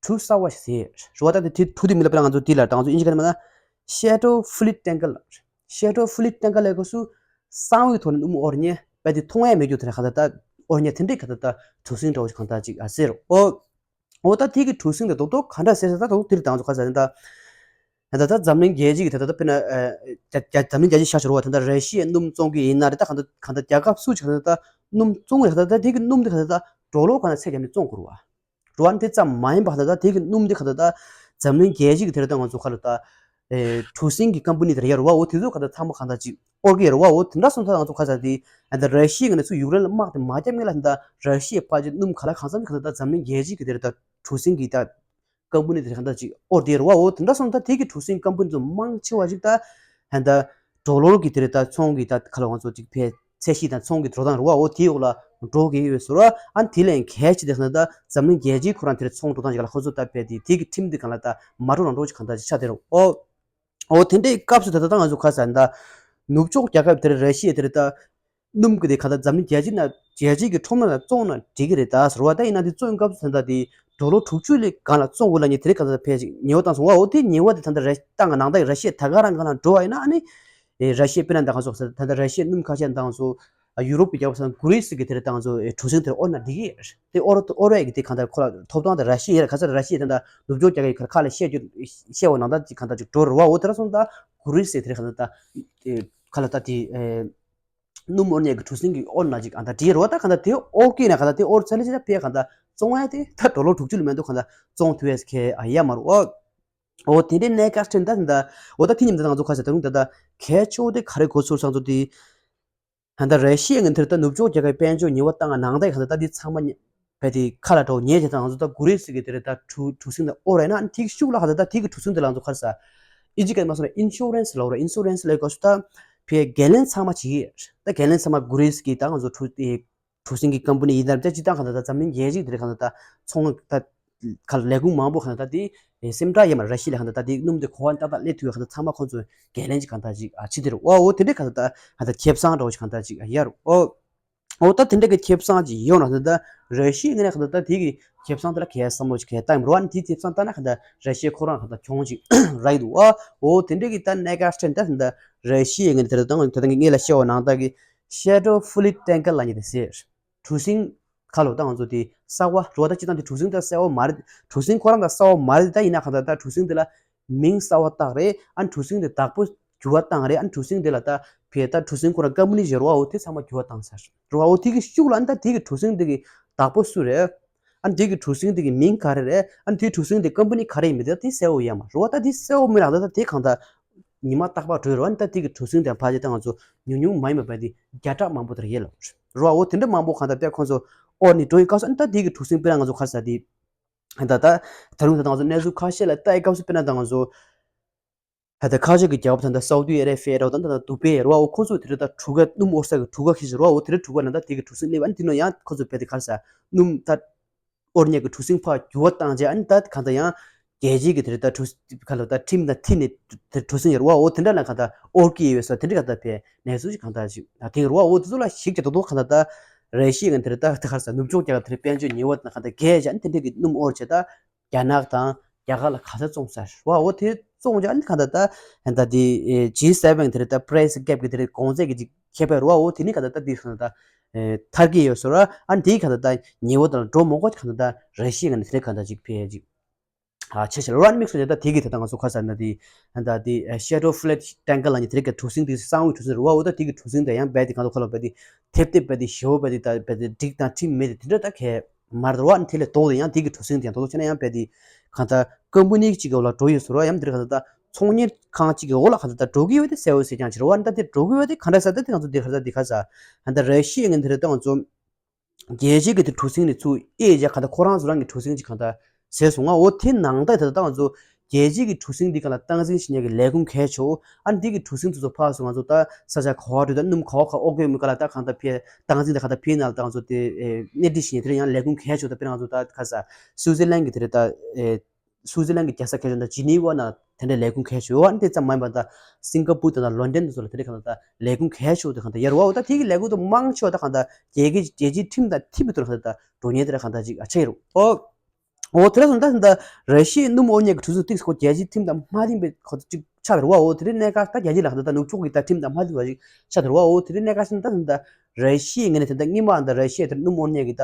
གྲུ་གསར་བ་ཞིག་ཟེར་ཡོད་རེད་བ། ད་དེ་དེ་གྲུ་དེ་མི་ལ་པ་ང་ཚོ་དེ་ལ་ད་ང་ཚོ་ཨིན་ཇི་ག་ནས་མ་ན་ཤེ་ཌོ་ཕུ་ལིཊ་ཊེང་ཀར་ལ་ཤེ་ཌོ་ཕུ་ལིཊ་ཊེང་ཀར་ལ་ཡི་ག་སུ་གསང་བའི་ཐོག་ནས་སྣུམ་ཨོ་ར་ཉེ་པ་དེ་མཐོང་ཡ་མེད་རྒྱུ་དེ་རེད། ག་ད་ད་ཨོ་ར་ཉེ་དེ་འདྲའི་ག་ད་ད་གྲུ་གཟིངས་འདྲ་བོ་ཞིག་གང་ད་ཅིག་ཨ་ཟེར་རོ། ཨོ་འོ་ད་དེ་གི་གྲུ་གཟིངས་དེ་རྡོག་རྡོག་ག་འདྲ་ཟེར་ཟེར་ད་རྡོག་དེ་རེད། ད་ང་ཚོ་ག་ཟེར་ད། ད་ལྟ་ད་འཛམ་གླིང་རྒྱལ་སྤྱི་གི་ད་ལྟ་ད་དཔེར་ན་ཨ་རྒྱ་རྒྱ་འཛམ་གླིང་རྒྱལ་སྤྱི་ཆ་བཞག་རོགས་ད་ལྟ་ར་ཤི་ཡའི་སྣུམ་བཙོང་གི་ཡིན་ན་རེད། ད་གང་ལྟར་གང་ལྟར་རྒྱལ་ཁབ་སུ་ཞིག་གང་ལྟར་ད་སྣུམ་བཙོང་གི་རེད། ད་ལྟ་དེ་གི་སྣུམ་དེ་གང་ལྟར་ད་ཌོ་ལར་གང་ལྟར་ཚད་བརྒྱབ་ནས་བཙོང་དགོས་རེད་བ། རེད་བ། དེ་ཙམ་མ་ཡིན་པ་གང་ལྟར་ད་དེ་གི་སྣུམ་དེ་གང་ལྟར་ད་འཛམ་གླིང་རྒྱལ་སྤྱི་གི་དེ་རེད། ད་ང་ཚོ་ག་ལ་ད་ཨེ་གྲུ་གཟིངས་གི་ཀམ་པ་ནི་དེ་རེད་ཡ་རེད་བ། འོ་དེ་ཚོ་གང་ལྟར་ཚང་མ་གང་ལྟར་ཅིག་ཨོ་གི་རེད་བ། འོ་དེ་འདྲ་སོང་ཙང་ང་ཚོ་ག་ཟེར་དེ་ད་ར་ཤི་ཡའི་ངོས་ནས་ཚུར་ཡུཀ་རེན་ལ་དམག་དེ་མ་བརྒྱབ་སྔོན་ལ་ད་ར་ཤི་ཡའི་ཕར་ཕྱིན་སྣུམ་ག་ལ་གང་འཚམ་གང་ལྟར་ད་འཛམ་གླིང་རྒྱལ་སྤྱི་གི་དེ་རེད་ད་གྲུ་གཟིངས་གི་ད་ཀམ་པ་ནི་དེ་གང་ལྟར་ཅིག་ཨོ་དེ་རེད་བ། འོ་དེ་འདྲ་སོང་ད་དེ་གི་གྲུ་གཟིངས་ཀམ་པ་ནི་ཚོ་མང་ཆེ་བ་ཅིག་ད་ད་ཌོ་ལར་གི་དེ་རེད་ད་ཚོང་གི་ད་ག་ལ་ང་ཚོ་ཅིག་ཕལ་ཚད་གཞི་དང་ཚོང་གི་འགྲོ་སྟངས་རེད་བ། འོ་དེའི་འོག་ལ་འགྲོ་གི་ཡོད་ཟེར་བ། ཨ་ནི་དེ་ལས་གལ་ཆེ་དེ་ཟེར་ན་ད་འཛམ་གླིང་རྒྱལ་སྤྱིའི་ཁོ་རང་དེ་རེད་ཚོང་འགྲོ་སྟངས་ཅིག་ལ་ཁོ་ཚོ་ད་ཕལ་དེ་དེ་གི་ཁྲིམས་དེ་གང་ལ་ད་མ་འགྲོ་རང་འགྲོ་ཅིག་གང་ལྟར་ཅིག་ཆགས་དེ་རེད། འོ། འོ་དེ་འདྲའི་སྐབས་སུ་ད་ལྟ་ང་ཚོ་ག་ཟེར་ན་ད་ནུབ་ཕྱོགས་རྒྱལ་ཁབ་དེར་ར་ཤི་ཡ་དེར་ད་ སྣུམ་གྱི་དེ་ག་ད་འཛམ་གླིང་རྒྱལ་སྤྱི་ན་རྒྱལ་སྤྱི་གི་ཁྲོམ་ན་བཙོང་ན་འགྲིག་གི་རེད་ད་ཟེར་བ། ད་ཡིན་ན་དེ་བཙོང་སྐབས་སུ་ད་ལྟ་དེ་ཌོ་ལར་དྲུག་ཅུ་ལས་སྒང་ལ་བཙོང་དགོས་ལབ་མཁན་དེ་རིང་ག་ད་ཕལ་ཆེར་ཉེ་བ་བཏང་སོང་བ། འོ་དེ་ཉེ་བ་དེ་ད་ལྟ་ར་ཏང་གི་ནང་ད་ར་ཤི་ཡ་ད་ག་རང་ག་ལ་འགྲོ་བ་ཡིན་ན་ཨ་ནི་ར་ཤི་ཡ་དཔེར་ན་ད་ག་སོགས་ད་ལྟ་ར་ཤི་ཡ་སྣུམ་ཁ་ཤས་བཏང་སོང་། ཡུ་རོབ་ཀྱི་རྒྱལ་ཁབ་སོགས་གུ་རི་སི་གི་དེ་རིང་བཏང་སོང་གྲུ་གཟིངས་དེར་དབོར་ན་འགྲིག་གི་རེད། དེ་དབོར་དབོར་བའི་གི་དེ་གང་ལྟར་ཁོ་ལ་ཐོབ་ཐང་དེ་ར་ཤི་ཡ་ཡིན་ར་ག་ཚ་ར་ཤི་ཡ་དེ་འདྲ་ནུབ་ཕྱོགས་རྒྱལ་ཁབ་ཁ་ལ་བཤད་རྒྱུ་བཤད་འོ་ནང་ད་ཅིག་གང་ལྟར་ཅིག་འགྲོ་རུ་བ། འོ་དེ་ར་སོང་ད་གུ་རི་སི་དེ་རིང་གང་ལྟར་ད་དེ་ཁ་ལ་ད་དེ། སྣུམ་དབོར་གནས་ཀྱི་གྲུ་གཟིངས་ཀྱི་དབོར་ན་ཅིག་ཨ་ད་བྲིས་རོ། ད་ག་ད་དེ་དབོར་གྱི་ན་ག་ད་དེ་དབོར་ཚར་ལེ་ཅི་ད་ཕེ་ག་ད་བཙོང་ཡ་དེ་ད་ཌོ་ལར་དྲུག་ཅུ་ལ་མེད་འདུག་ག་ད་བཙོང་ཐུབ་ཡས་ཁེ་ཨ་ཡ་མ་རུ་ཨོ། ཨོ་དེ་འདྲའི་གནས་སྐབས་ཕྲན་ད་ད་ཨོ་ད་དེ་ཉིན་ད་ང་ཚོ་ཁ་ཤས་ད་རུང་ད་ད་གལ་ཆེ་བོ་དེ་ག་རེ་གོ་ཚུལ་སང་ཚོ་དེ་ད་ད་ར་ཤི་ཡ་ངན་དེར་ད་ནུབ་ཕྱོགས་རྒྱལ་ཁབ་དཔལ་འབྱོར་ཉེ་བ་བཏང་ང་ནང་ད་ག་ད་ད་དེ་ཚང་མ་བས་དེ་ཁ་ལ་འགྲོ་ཉེ་ཅེ་ད་ང་ཚོ་ད་གུ་རེ་སི་གི་དེ་རེ་ད་གྲུ་གྲུ་གཟིངས་ད་ཨོ་རེ་ན་ཨ་ནི་ཐིག་ཤུགས་ལ་ཧ་ད་ད་ཐིག་གི་གྲུ་གཟིངས་དེ་ལ་ང་ཚོ་ཁར་ས་ཨི་ཇི་ག་མ་སོང་ན་ཨིན་ཤུ་རན་སི་ལ་ཨོ་རེ། ཨིན་ཤུ་རན་སི་ལ་གོ་སུ་ད་ཕེ་འགན་ལེན་ཚང་མ་བྱེད་ཀྱི་ཡོད། ད་འགན་ལེན་ཚང་མ་གུ་རེ་སི་གི་ད་ང་ཚོ་གྲུ་དེ་གྲུ་གཟིངས་གི་ཀམ་པ་ནི་ཡིན་ད་ཅི་ད་ག་ད་ད་འཛམ་གླིང་རྒྱལ་སྤྱི་དེ་རེ་ག་ད་ད་ཚོང་ད་ག་ལས་ཁུངས་མང་པོ་ག་ད་ད་དེ་སེམས་ཁྲལ་ཡ་མ་ར་ཤི་ལ་ག་ད་ད་དེ་སྣུམ་དེ་གོ་བ་ཏག་ཏག་ལས་ཐུབ་ཡ་ག་ད་ཚང་མ་ཁོང་ཚོ་འགན་ལེན་ཅིག་ག་ད་ཅིག་ཨ་ཕྱི་དེ་རུ་ཨོ་ཨོ་དེ་འདྲ་ག་ད་ད་ག་ད་ཁེ་བཟང་འདྲ་བོ་ཅིག་ག་ད་ཅིག་ཨ་ཡ་རུ་ཨོ། འོ་ད་དེ་འདྲ་གི་ཁེ་བཟང་ཅིག་ཡོང་ན་ད་ལྟ་ར་ཤི་ཡའི་ངོས་ནས་ད་ལྟ་དེ་གི་ཁེ་བཟང་དེ་ལ་གས་བསམ་བློ་ཅིག་གས་བཏང་མི་རུང་བ་ནི་དེའི་ཁེ་བཟང་ལྟ་ན་ད་ལྟ་ར་ཤི་ཡ་ཁོ་རང་ད་ལྟ་གྱོང་ཅིག་རག་གི་འདུག་ཨ། འོ་དེ་འདྲ་གི་ད་གནད་འགག་ཕྲན་ད་ད་ལྟ་ར་ཤི་ཡའི་ངོས་ནས་ད་ལྟ་ད་ད་ངས་ལ་བཤད་པ་ནང་ལྟར་གི་ཤེ་ཌོ་ཕུ་ལི་ཊེང་ཀར་ལབ་མཁན་དེ་ཟེར། གྲུ་གཟིངས་ཁ་ལོ་ད་ང་ཚོ་དེ་གསར་བ་རུ་བ་ད་སྤྱི་བཏང་དེ་གྲུ་གཟིངས་ད་གསར་བ་མ་རེད། གྲུ་གཟིངས་ཁོ་རང་ད་གསར་བ་མ་རེད། ད་ཡིན་ན་ག་ད་ད་གྲུ་གཟིངས་དེ་ལ་མིང་གསར་བ་བཏགས་རེད། ཨ་ནི་གྲུ་གཟིངས་དེ་བདག་པོ་འགྱུར་བ་བཏང་རེད། ཨ་ནི་གྲུ་གཟིངས་དེ་ལ་ད་བས་ད་གྲུ་གཟིངས་ཁོ་རང་ཀམ་པ་ནི་བཞི་རུ་བའོ་དེ་ཚང་མ་འགྱུར་བ་བཏང་ཚར་རུ་བའོ་དེ་གི་ཤུགས་ལ་ཨ་ནི་ད་དེ་གི་གྲུ་གཟིངས་དེ་གི་བདག་པོ་སུ་རེད། ཨ་ནི་དེ་གི་གྲུ་གཟིངས་དེ་གི་མིང་ག་རེ་རེད། ཨ་ནི་དེ་གྲུ་གཟིངས་དེ་ཀམ་པ་ནི་ག་རེ་ཡིན་མིན་དེ་ད་དེ་གསལ་བོ་ཡོད་མ་རེད་བ། ད་དེ་གསལ་བོ་མི་རག་ད་ད་དེ་གང་ད་ཉི་མ་རྟག་པར་འགྲོ་ཡི་རུ་བ། ཨ་ནི་ད་དེ་གི་གྲུ་གཟིངས་དེ་ཕལ་ཆེར་ད་ང་ཚོ་ཉུང་ཉུང་མ་ཡིན་པ་བས་དེ་བརྒྱ་ཕྲག་མང་པོ་དེར་ཡོད་ལ་རུ་བའོ་དེ་འདྲ་མང་པོ་གང་ད་དེ་ཁོང་ཚོ་ཨོ་ནི་འགྲོ་ཡི་སྐབས་སུ་ཨ་ནི་ད་དེ་གི་གྲུ་གཟིངས་དཔེར་ན་ང་ཚོ་ག་རེ་ཟ་དེ། ད་ལྟ་ད་རུང་ད་ང་ཚོ་གནས་ཚུལ་ཁ་ཤས་ལ་ལྟ་ཡི་སྐབས་སུ་དཔེར་ན་ད་ང་ཚོ་ད་ལྟ་ཁ་ཤས་ཀྱི་རྒྱལ་ཁབ་ད་ལྟ་སའུ་ཏི་ཨ་རེ་བྷི་ཡ་རོ་ད་ད་ལྟ་དུ་བྷེ་རོ་ཨོ་ཁོ་ཚོ་དེ་རུ་ད་གྲུ་ཁ་སྣུམ་ཨོར་ས་གི་གྲུ་ཁ་ཁི་ཞིག་རོ་ཨོ་དེ་རུ་གྲུ་ཁ་ན་ད་དེ་གི་གྲུ་གཟིངས་སླེབས་ཨ་ནི་དེ་ནོ་ཡང་ཁོ་ཚོ་བས་དེ་ག་རེ་ཟ་སྣུམ་ད་ཨོར་ཉག་གི་གྲུ་གཟིངས་ཕར་འགྱུར་བ་བཏང་རྗེས་ཨ་ནི་ད་གང་ད་ཡང་རྒྱལ་སྤྱི་གི་དེ་རུ་ད་གྲུ་ཁ་ལ་ད་ཁྲིམས་དང་མཐུན་ནས་དེ་གྲུ་གཟིངས་ཡོད་རོ་ཨོ་དེ་འདྲ་ལ་གང་ད་ཨོར་གི་ཡོད་ས་དེ་འདྲ་གང་ད་བས་གནས་ཚུལ་ཞིག་གང་ད་ཞིག་ད་དེ་རོ་ཨོ་དེ་ཚོ་ལ་ཞིག་ཀྱང་ད་དོ་གང་ད་ད་རེ་ཞིག་གི་དེ་རུ་ད་དེ་ག་རེ་ཟ་སྣུམ་ཕྱོགས་རྒྱ་གར་དེ་རུ་དཔལ་འབྱོར་ཉེ་བ་དང་གང་ད་རྒྱལ་ཞིག་ཨ་ནི་དེ་འདྲ་གི་སྣུམ་ཨོར་བྱས་ད། རྒྱ་ནག་དང་རྒྱ་གར་ལ་ག་ས་བཙོང་ས་རེད་བ། འོ་དེ་བཙོང་རྒྱུ་ཨ་ནི་ག་ད་ད་ད་དེ་ཇི་སེ་བེན་དེ་རེད་ད་པྲའི་སི་གེབ་གི་དེ་རེད་གོང་ཚད་ཀྱི་ཅིག་ཁྱད་པར་རེད་བ། འོ་དེ་ནི་ག་ད་ད་དེ་ག་ད་ད་ཐར་གྱི་ཡོད་ཟེར་བ། ཨ་ནི་དེ་ག་ད་ད་ཉེ་བོ་དང་འགྲོ་མོ་གོ་ག་ད་ད་རེ་ཤི་ཡ་ནི་དེ་རེད་ག་ད་ཅིག་ཕེ་ཅིག་ཨ་ཆེ་ཆེ་རེད་བ། ཨ་ནི་དམིགས་སུ་ད་ད་དེ་གི་ད་ད་ང་ཚོ་ཁ་ས་ན་དེ་ད་དེ་ཤེ་ཌོ་ཕུ་ལི་ཊེང་ཀར་ལ་ནི་དེ་རེད་ག་གྲུ་གཟིངས་དེ་གསང་བའི་གྲུ་གཟིངས་རེད་བ། འོ་ད་དེ་གི་གྲུ་གཟིངས་དེ་ཡང་རྦད་དེ་ག་ད་ཁ་ལོ་རྦད་དེ་ཐེབས་ཐེབས་རྦད་དེ་ཞེ་བོ་རྦད་དེ་ད་རྦད་དེ་འགྲིག་དང་ཁྲིམས་མེད་དེ་དེ་འདྲ་ད་གས། མར་རོ་ཨ་ནི་དེ་ལས་ལྡོག་སྟེ་ཡང་དེ་གི་གྲུ་གཟིངས་དེ་ཡང་ལྡོག་ལྡོག་བྱས་ན་ཡང་རྦད་དེ་གང་ལྟར་ཀམ་པ་ནི་གཅིག་གི་འོག་ལ་འགྲོ་ཡོད་ཟེར་བ། ཡང་དེར་གང་ལྟར་ཚོང་གཉེར་ཁང་གཅིག་གི་འོག་ལ་གང་ལྟར་འགྲོ་གི་ཡོད་དེ་གསལ་བོ་གསལ་རྐྱང་ཅིག་རེད་བ། ཨ་ནི་ད་དེ་འགྲོ་གི་ཡོད་དེ་ག་འདྲ་ཟེར་ད་དེ་ང་ཚོ་འདིར་ག་ད་འདི་ག་ཟེར་ཨ་ནི་ད་རེ་ཤི་ཡ་ངན་དེ་རེད་ད་ང་ཚོ་རྒྱལ་སྤྱི་གི་དེ་གྲུ་གཟིངས་ནས་ཚུར་དབྱེ་བྱས་གང་ལྟར་ཁོ་རང་ཚོ་རང་གི་གྲུ་གཟིངས་ཅིག་གང་ལྟར་ཟེར་སོང་ང་། འོ་དེ་ནང་ད་ད་ད་ང་ཚོ་རྒྱལ་སྤྱི་གི་གྲུ་གཟིངས་འདི་ག་ལ་སྟངས་འཛིན་བྱེད་མཁན་གྱི་ལས་ཁུངས་གལ་ཆེ་བོ། ཨ་ནི་འདི་གི་གྲུ་གཟིངས་དེ་ཚོ་ཕར་སོང་ང་ཚོ་ད་ས་ཆ་ག་བ་འགྲོ་ད་སྣུམ་ག་བ་ག་ཨོ་གོ་མི་ག་ལ་ད་གང་ལྟར་ཕེ་སྟངས་འཛིན་ད་གང་ལྟར་ཕེ་ན་ལ་ད་ང་ཚོ་དེ་སྣེ་ཁྲིད་བྱེད་མཁན་དེ་རིང་ཡང་ལས་ཁུངས་གལ་ཆེ་བོ་ད་དཔེར་ན་ང་ཚོ་ད་ག་ས་སུའུ་ཙི་ལན་གྱི་དེ་རེད་ད་སུའུ་ཙི་ལན་གྱི་རྒྱལ་ས་གལ་ཆེ་བོ་ད་ཇི་ནི་ཝ་ན་དེ་འདྲའི་ལས་ཁུངས་གལ་ཆེ་བོ། ཨ་ནི་དེ་ཙམ་མ་ཡིན་པ་ད་སིང་ག་པུར་དང་ལོན་ཌོན་དེ་ཚོ་ལ་དེ་འདྲའི་གང་ལྟར་ད་ལས་ཁུངས་གལ་ཆེ་བོ་དེ་གང་ལྟར་ཡར་བ་འོ་ད་དེ་གི་ལས་ཁུངས་དེ་མང་ཆེ་བ་ད་གང་ལྟར་རྒྱལ་སྤྱིའི་རྒྱལ་སྤྱིའི་ཁྲིམས་དང་མཐུན་པའི་ཐོག་ལ་གང་ལྟར་འགྲོ་མཁན་དེ་ར་གང་ལྟར་ཅིག་ཨ་ཆགས་ཡོད་རེད། ཨོ། འོ་དེ་ར་སོང་ད་ད་ར་ཤི་ཡའི་སྣུམ་དབོར་གནས་ཀྱི་གྲུ་གཟིངས་ཏིག་ཁོ་རྒྱལ་སྤྱིའི་ཁྲིམས་དང་མ་མཐུན་པའི་ཁོ་ཅིག་ཆགས་རེད་བ། འོ་དེ་རིང་གནས་སྐབས་ད་རྒྱལ་སྤྱི་ལ་ད་ད་ནུབ་ཕྱོགས་ཀྱི་ད་ཁྲིམས་དང་མ་མཐུན་པ་ཞིག་ཆགས་རེད་བ། འོ་དེ་རིང་གནས་སྐབས་ད་ད་ར་ཤི་ཡའི་ངོས་ནས་ད་ད་སྔོན་མ་ད་ར་ཤི་ཡའི་ད་སྣུམ་དབོར་གནས་ཀྱི་ད་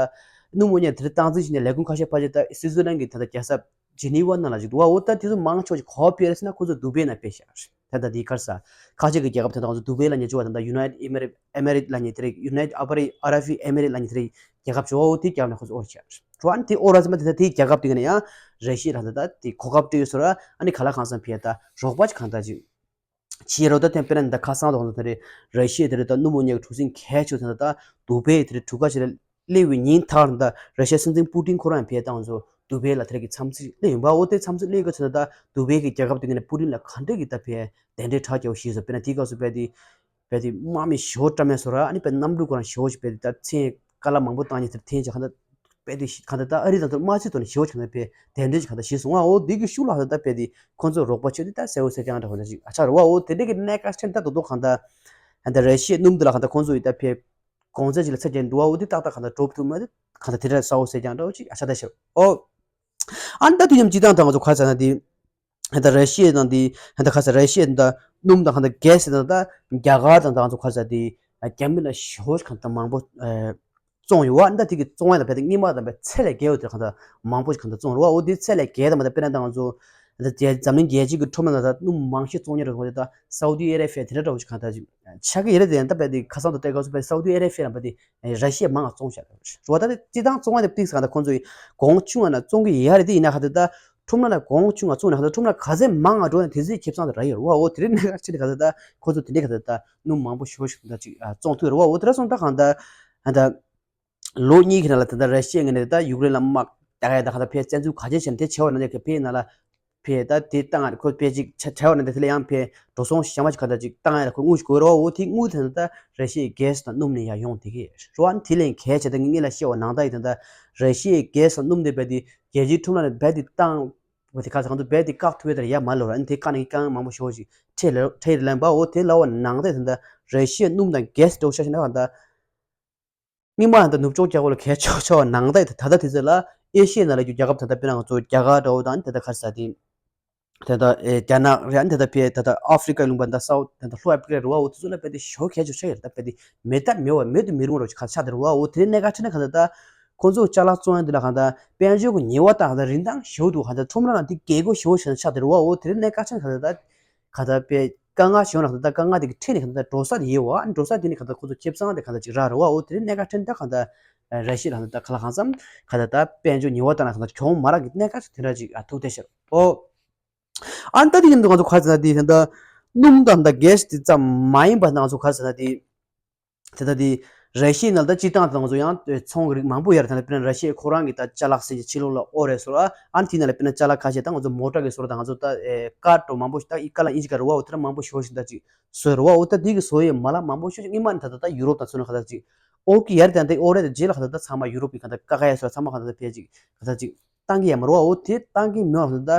སྣུམ་དབོར་གནས་དེ་རིང་སྟངས་འཛིན་བྱས་ནས་ལས་ཁུངས་ཁ་ཤས་ཕལ་ཆེར་ད་སི་ཛུ་ལན་གྱི་ད་ད་རྒྱལ་ས་ཇི་ནི་ཝ་ནང་ལ་ཞིག་འདུག་བ། འོ་ད་དེ་ཚོ་མང་ཆེ་བ་ཞིག་ག་པར་ཕེབས་རེད་ཟེར་ན་ཁོ་ཚོ་དུ་བྷེ་ནང་ཕེབས་ཤག་ད་ད་དེ་ག་རེ་ཟ་ཁ་ཆེ་གི་རྒྱལ་ཁབ་ད་ད་ང་ཚོ་དུ་བྷེ་ལབ་མཁན་ཅིག་ཡོད་པ་ད་ད་ཡུ་ནའི་ཊེཌ་ཨེ་མི་རེ་ཨེ་མི་རེ་ཊི་ལབ་མཁན་དེ་རིང་ཡུ་ནའི་ཊེཌ་ཨ་རབ་ཨེ་མི་རེ་ཊི་ལབ་མཁན་དེ་རིང་རྒྱལ་ཁབ་ཅིག་ཡོད་བ། འོ་དེ་རྒྱབ་ནས་ཁོ་ཚོ་དབོར་ཤག་འགྲོ། ཨ་ནི་དེ་དབོར་ར་ཟེར་མ་དེ་ད་དེའི་རྒྱལ་ཁབ་དེ་ག་ནས་ཡང་ར་ཤི་ཡ་ལ་ད་ད་དེ་གོ་སྐབས་སྤྲད་ཡོད་ཟེར་བ། ཨ་ནི་ག་ལ་གང་འཚམ་ཕེབས་ད་རོགས་པ་ཅིག་གང་ལྟར་ཅིག་བྱེད་རོགས། ད་དེ་དཔེར་ན་ད་ཁ་སང་དུ་ང་ཚོ་དེ་རིང་ར་ཤི་ཡ་དེ་རིང་ད་སྣུམ་དབོར་གནས་ཀྱི་གྲུ་གཟིངས་གལ་ཆེ་ད་ད་དུ་བྷེ་དེ་རིང་གྲུ་ཁ་ཞིག་ལ་སླེབས་པའི་ཉིན་མཐར་ད་ར་ཤི་ཡ་སྲིད་འཛིན་པུ་ཏིན་ཁོ་རང་ཕེབས་ད་ང་ཚོ་དུ་བྷེ་ལ་དེ་རིང་གི་འཚམས་གཟིགས་སླེབས་ཡིན་པ། འོ་དེ་འཚམས་གཟིགས་སླེབས་ཀྱི་ཚེ་ད་ད་དུ་བྷེ་གི་རྒྱལ་ཁབ་དེ་ག་ནས་པུ་ཏིན་ལ་ག་འདྲ་གི་ད་ཕེབས་གདན་འདྲེན་གྲ་རྒྱས་པོ་ཞིག་བཟོས། དཔེར་ན་དེའི་སྐབས་སུ་དཔེ་དེ་དཔེ་དེ་དམག་མི་ཞེ་པོ་བཀྲམ་ཡ་བཟོ་ར། ཨ་ནི་དཔེ་གནམ་གྲུ་ཁོ་རང་ཞེ་པོ་ཞིག་དཔེ་དེ་ད་མཚན་དཀའ་ལས་མང་པོ་བཏང་ཡ་དེར་འཐེན་བྱས་གང་ལྟར་དཔེ་དེ་གང་ལྟར་ད་ཨ་རི་དང་དུ་དམག་སྤྱི་ཐོག་ནས་ཞེ་པོ་ཞིག་གང་ལྟར་དཔེ་གདན་འདྲེན་ཞིག་གང་ལྟར་བྱས་སོང་ཨ། འོ་འདི་གི་ཤུགས་ལ་གང་ལྟར་ད་དཔེ་དེ་ཁོང་ཚོ་རོགས་པ་བྱེད་དུས་ད་གསལ་པོ་གསལ་རྐྱང་འདྲ་བོ་འདྲ་ཞིག་ཨ་ཆགས་རེད་བ། འོ་དེ་འདྲ་གི་གནད་འགག་ཕྲན་ད་དོ་དོ་གང་ལྟར་ད་ར་ཤི་ཡའི་སྣུམ་དེ་ལ་གང་ལྟར་ཁོང་ཚོ་ཡིས་ད་དཔེ་ གོང་ཚད་ཅིག་ལ་ཚད་ཀྱང་འགྲོ་བ་འོ་དེ་ཏག་ཏག་གང་ལྟར་འགྲོ་ཐུབ་མ་དེ་གང་ལྟར་དེ་འདྲ་གསལ་བོ་གསལ་རྐྱང་འདྲ་བོ་ཅིག་ཨ་ཆགས་བསྡད་ཤག་ཨོ། ཨ་ནི་ད་དུས་མཉམ་སྤྱི་བཏང་ད་ང་ཚོ་ག་རེ་ཟེར་ན་དེ། ད་ར་ཤི་ཡ་དང་དེ་ད་ག་ས་ར་ཤི་ཡ་དང་ད་སྣུམ་དང་གང་ལྟར་གྷེ་སི་དང་ད་རྒྱ་གར་དང་ད་ང་ཚོ་ག་རེ་ཟེར་དེ་རྒྱ་མི་ལ་ཞེ་པོ་ཅིག་གང་ལྟར་མང་པོ་བཙོང་ཡོད་བ། ད་དེ་གི་བཙོང་ཡ་ལ་བས་ཏེ་སྔོན་མ་དང་བས་ཚད་ལས་བརྒལ་བ་དེ་གང་ལྟར་མང་པོ་ཅིག་གང་ལྟར་བཙོང་རེད་བ། འོ་དེ་ཚད་ལས་བརྒལ་ད་མ་ད་དཔེར་ན་ད་ང་ཚོ་ད་རྒྱ་འཛམ་གླིང་རྒྱལ་སྤྱི་གི་ཁྲོམ་ལ་ད་སྣུམ་མང་ཤོས་བཙོང་མཁན་རེད་བ། ད་སའུ་ཏི་ཨེ་ར་ཧྥི་ཡ་དེ་འདྲ་འདྲ་བོ་ཅིག་གང་ལྟར་ཅིག་ཆགས་ཀྱི་ཡོད་རེད། དེ་ཡང་ད་བས་ཏེ་ཁ་སང་དུ་བལྟས་སྐབས་སུ་བས་སའུ་ཏི་ཨེ་ར་ཧྥི་ཡ་ལ་བས་ཏེ་ར་ཤི་ཡ་མང་ང་བཙོང་བཞག་རེད་བ། ད་ད་སྤྱི་བཏང་བཙོང་བ་དེ་ཏིག་ཙམ་གང་ལྟར་ཁོང་ཚོ་ཡི་གོང་ཆུང་བ་ན་བཙོང་གི་ཡོད་རེད། དེ་ཡིན་ན་གང་ལྟར་ད། ཁྲོམ་ར་ལ་གོང་ཆུང་བ་བཙོང་ནས་གང་ལྟར་ཁྲོམ་ར་ག་ཚད་མང་ང་འགྲོ་ན་དེ་ཚོའི་ཁེ་བཟང་དེ་རག་ཡོད་རེད་བ། འོ་དེ་རིང་གནད་འགག་ཆེ་ནས་གང་ལྟར་ད་ཁོ་ཚོ་དེ་འདྲའི་གང་ལྟར་ད་སྣུམ་མང་པོ་ཞེ་པོ་ཞིག་ད་ཅིག་བཙོང་ཐུབ་རེད་བ། འོ་དེ་འདྲ་སོང་ད་གང་ལྟར་ད་ལོ་གཉིས་ཀྱི་ནང་ལ་ད་ལྟ་ར་ཤི་ཡའི་ངོས་ནས་ད་ཡུཀ་རེན་ལ་དམག་རྒྱག་ཡ་ད་གང་ལྟར་ཕའི་བཙན་འཛུལ་ག་ཚད་བྱས་ན་དེ་བྱས་པ་ན་དེ་ཕའི་ནང་ལ་ཕའི་ད་དེ་བཏང་ཡ་ཁོ་ཕའི་ཅིག་བྱས་པ་ན་དེ་དེ་ལ་ཡང་ཕའི་འགྲོ་སོང་ཞེ་མ་ཅིག་གང་ལྟར་ཅིག་བཏང་ཡ་ལ་ཁོ་དངུལ་ཞིག་དགོས་རེད་བ། འོ་དེ་དངུལ་དེ་ད་ལྟ་ར་ཤི་ཡའི་གྷེ་སི་དང་སྣུམ་ནས་ཡར་ཡོང་བསྡད་ཀྱི་རེད་བ། དེ་ལས་གལ་ཆེ་ད་ངས་ལ་བཤད་པ་ནང་ལྟར་ཡིན་ད་ལྟ་ར་ཤི་ཡའི་གྷེ་སི་དང་སྣུམ་དེ་རྦད་དེ་རྒྱལ་སྤྱིའི་ཁྲོམ་ལ་ནས་རྦད་དེ་བཏང་། བ་དེ་ག་ཚོད་གང་ཚོད་རྦད་དེ་བཀག་ཐུབ་ཡ་དེ་ཡ་མ་ལོ་ར། ཨ་ནི་དེ་བཀག་ནས་དཀའ་ངལ་མང་པོ་ཞེ་པོ་ཞིག་འཕྲད་ལ་འཕྲད་ལ་ལན་པ། འོ་དེ་ལ་བ་ནང་ལྟ་ད་ལྟ་ར་ཤི་ཡའི་སྣུམ་དང་གྷེ་སི་འདྲ་བོ་ཆ་བཞག་ན་ད་ལྟ་སྔོན་མ་ད་ལྟ་ནུབ་ཕྱོགས་རྒྱལ་ཁབ་ལ་གལ་ཆེ་ཆེ་བ་ནང་ལྟ་ད་ད་ལྟ་དེ་ཚོ་ལ་ཨེ་ཤི་ཡའི་ནང་ལ་རྒྱུ་རྒྱལ་ཁབ་ད་ལྟ་དཔེར་ན་ང་ཚོ་རྒྱ་གར་འདྲ་བོ་དང་ད་ལྟ་ག་རེ་ཟེར་དེ། ད་ལྟ་ཨེ་རྒྱ་ནག་རེད། ཨ་ནི་ད་ལྟ་ཕའི་ད་ལྟ་ཨ་ཧྥི་རི་ཀའི་ལུང་པ་ད་སའུ་ད་ལྟ་ལྷོ་ཨ་ཧྥི་རི་ཀ་རེད་བ། འོ་དེ་ཚོ་ལ་རྦད་དེ་ཞེ་པོ་གལ་ཆེ་ཆགས་ཡོད་རེད། ད་རྦད་དེ་མེད་ཐབས་མེད་བ་མེད་དུ་མི་རུང་བ་རོ་ཆགས་ཆགས་དེ་རེད་བ། འོ་དེ་གནད་འགག་ཆེ་ན་གང་ལྟར་ད་ཁོང་ཚོ་ཅ་ལག་བཙོང་ཡ་འདི་ལ་གང་ལྟར་དཔལ་འབྱོར་གྱི་ཉེས་པ་དང་གང་ལྟར་རིན་ཐང་ཞེ་པོ་འདུག་གང་ལྟར་ཁྲོམ་ར་ནང་དེ་རྒྱལ་སྒོ་ཞེ་པོ་ཞིག་ཆགས་དེ་རེད་བ། འོ་དེ་གནད་འགག་ཆེ་ན་གང་ལྟར་ད་གང་ལྟར་དཔེ་དཀའ་ངལ་ཞེ་པོ་ན་གང་ལྟར་ད་དཀའ་ངལ་དེ་གི་འཕྲད་ནས་གང་ལྟར་འགྲོ་ས་དེ་ཡོད་བ། ཨ་ནི་འགྲོ་ས་དེ་ནས་གང་ལྟར་ཁོང་ཚོ་ཁེ་བཟང་དེ་གང་ལྟར་ཅིག་རག་རེད་བ། འོ་དེ་གནད་འགག་ཆེ་ན་ད་གང་ལྟར་ར་ཤི་ཡ་ལ་གང་ལྟར་ད་ག་ལ་གང་འཚམ་གང་ལྟར་ད་དཔལ་འབྱོར་ཉེས་པ་བཏང་ན་གང་ལྟར་གྱོང་མ་རག་གི་གནད་འགག་ཆེ་དེ་འདྲ་ཅིག་ཨ་ཐུག་བསྡད་ཤག་འོ། ཨ་ནི་ད་དེ་མཉམ་དུ་ང་ཚོ་ག་རེ་ཟེར་ན་དེ་ད་ལྟ་སྣུམ་དང་ད་གྷེ་སི་དེ་ཙམ་མ་ཡིན་པ་ང་ཚོ་ག་རེ་ཟེར་ན་དེ། དེ་ད་དེ་ར་ཤི་ཡའི་ནང་ད་སྤྱིར་བཏང་ད་ང་ཚོ་ཡང་ཚོང་གི་རིགས་མང་པོ་ཡོད་རེད། ད་ལྟ་དཔེར་ན་ར་ཤི་ཡའི་ཁོ་རང་གི་ད་ཅ་ལག་ཟེར་གྱི་ཕྱི་ལོགས་ལ་ཨོ་རེད་སོ་ར། ཨ་ནི་དེ་ནང་ལ་དཔེར་ན་ཅ་ལག་ཁ་ཤས་ད་ང་ཚོ་མོ་ཊ་གི་སོ་ར་ད་ང་ཚོ་ད་ཀར་འདྲ་མང་པོ་ཞིག་ད་ཨི་ཀ་ལ་ཨིན་ཇི་ཀ་རེད་བ། འོ་དེ་འདྲ་མང་པོ་ཞེ་པོ་ཞིག་ད་ཅིག་བཟོས་རེད་བ། འོ་ད་དེ་གི་བཟོ་ཡའི་མ་ལག་མང་པོ་ཞེ་པོ་ཅིག་སྔོན་མ་ནས་ད་ད་ད་ཡུ་རོབ་དང་ཚོ་ན་ག་ད་ཅིག་ཨོ་ཀི་ཡར་དང་དེ་ཨོ་རེད་དེ་རྗེས་ལ་ག་ད་ད་ཚང་མ་ཡུ་རོབ་ཀྱི་ག་ད་ཀ་ཀ་ཡ་སོ་ར་ཚང་མ་ག་ད་ད་ཕལ་ཅིག་ག་ད་ཅིག་བཏང་གི་ཡོད་མ་རེད་བ། འོ་དེ་བཏང་གི་མེད་བ། ད་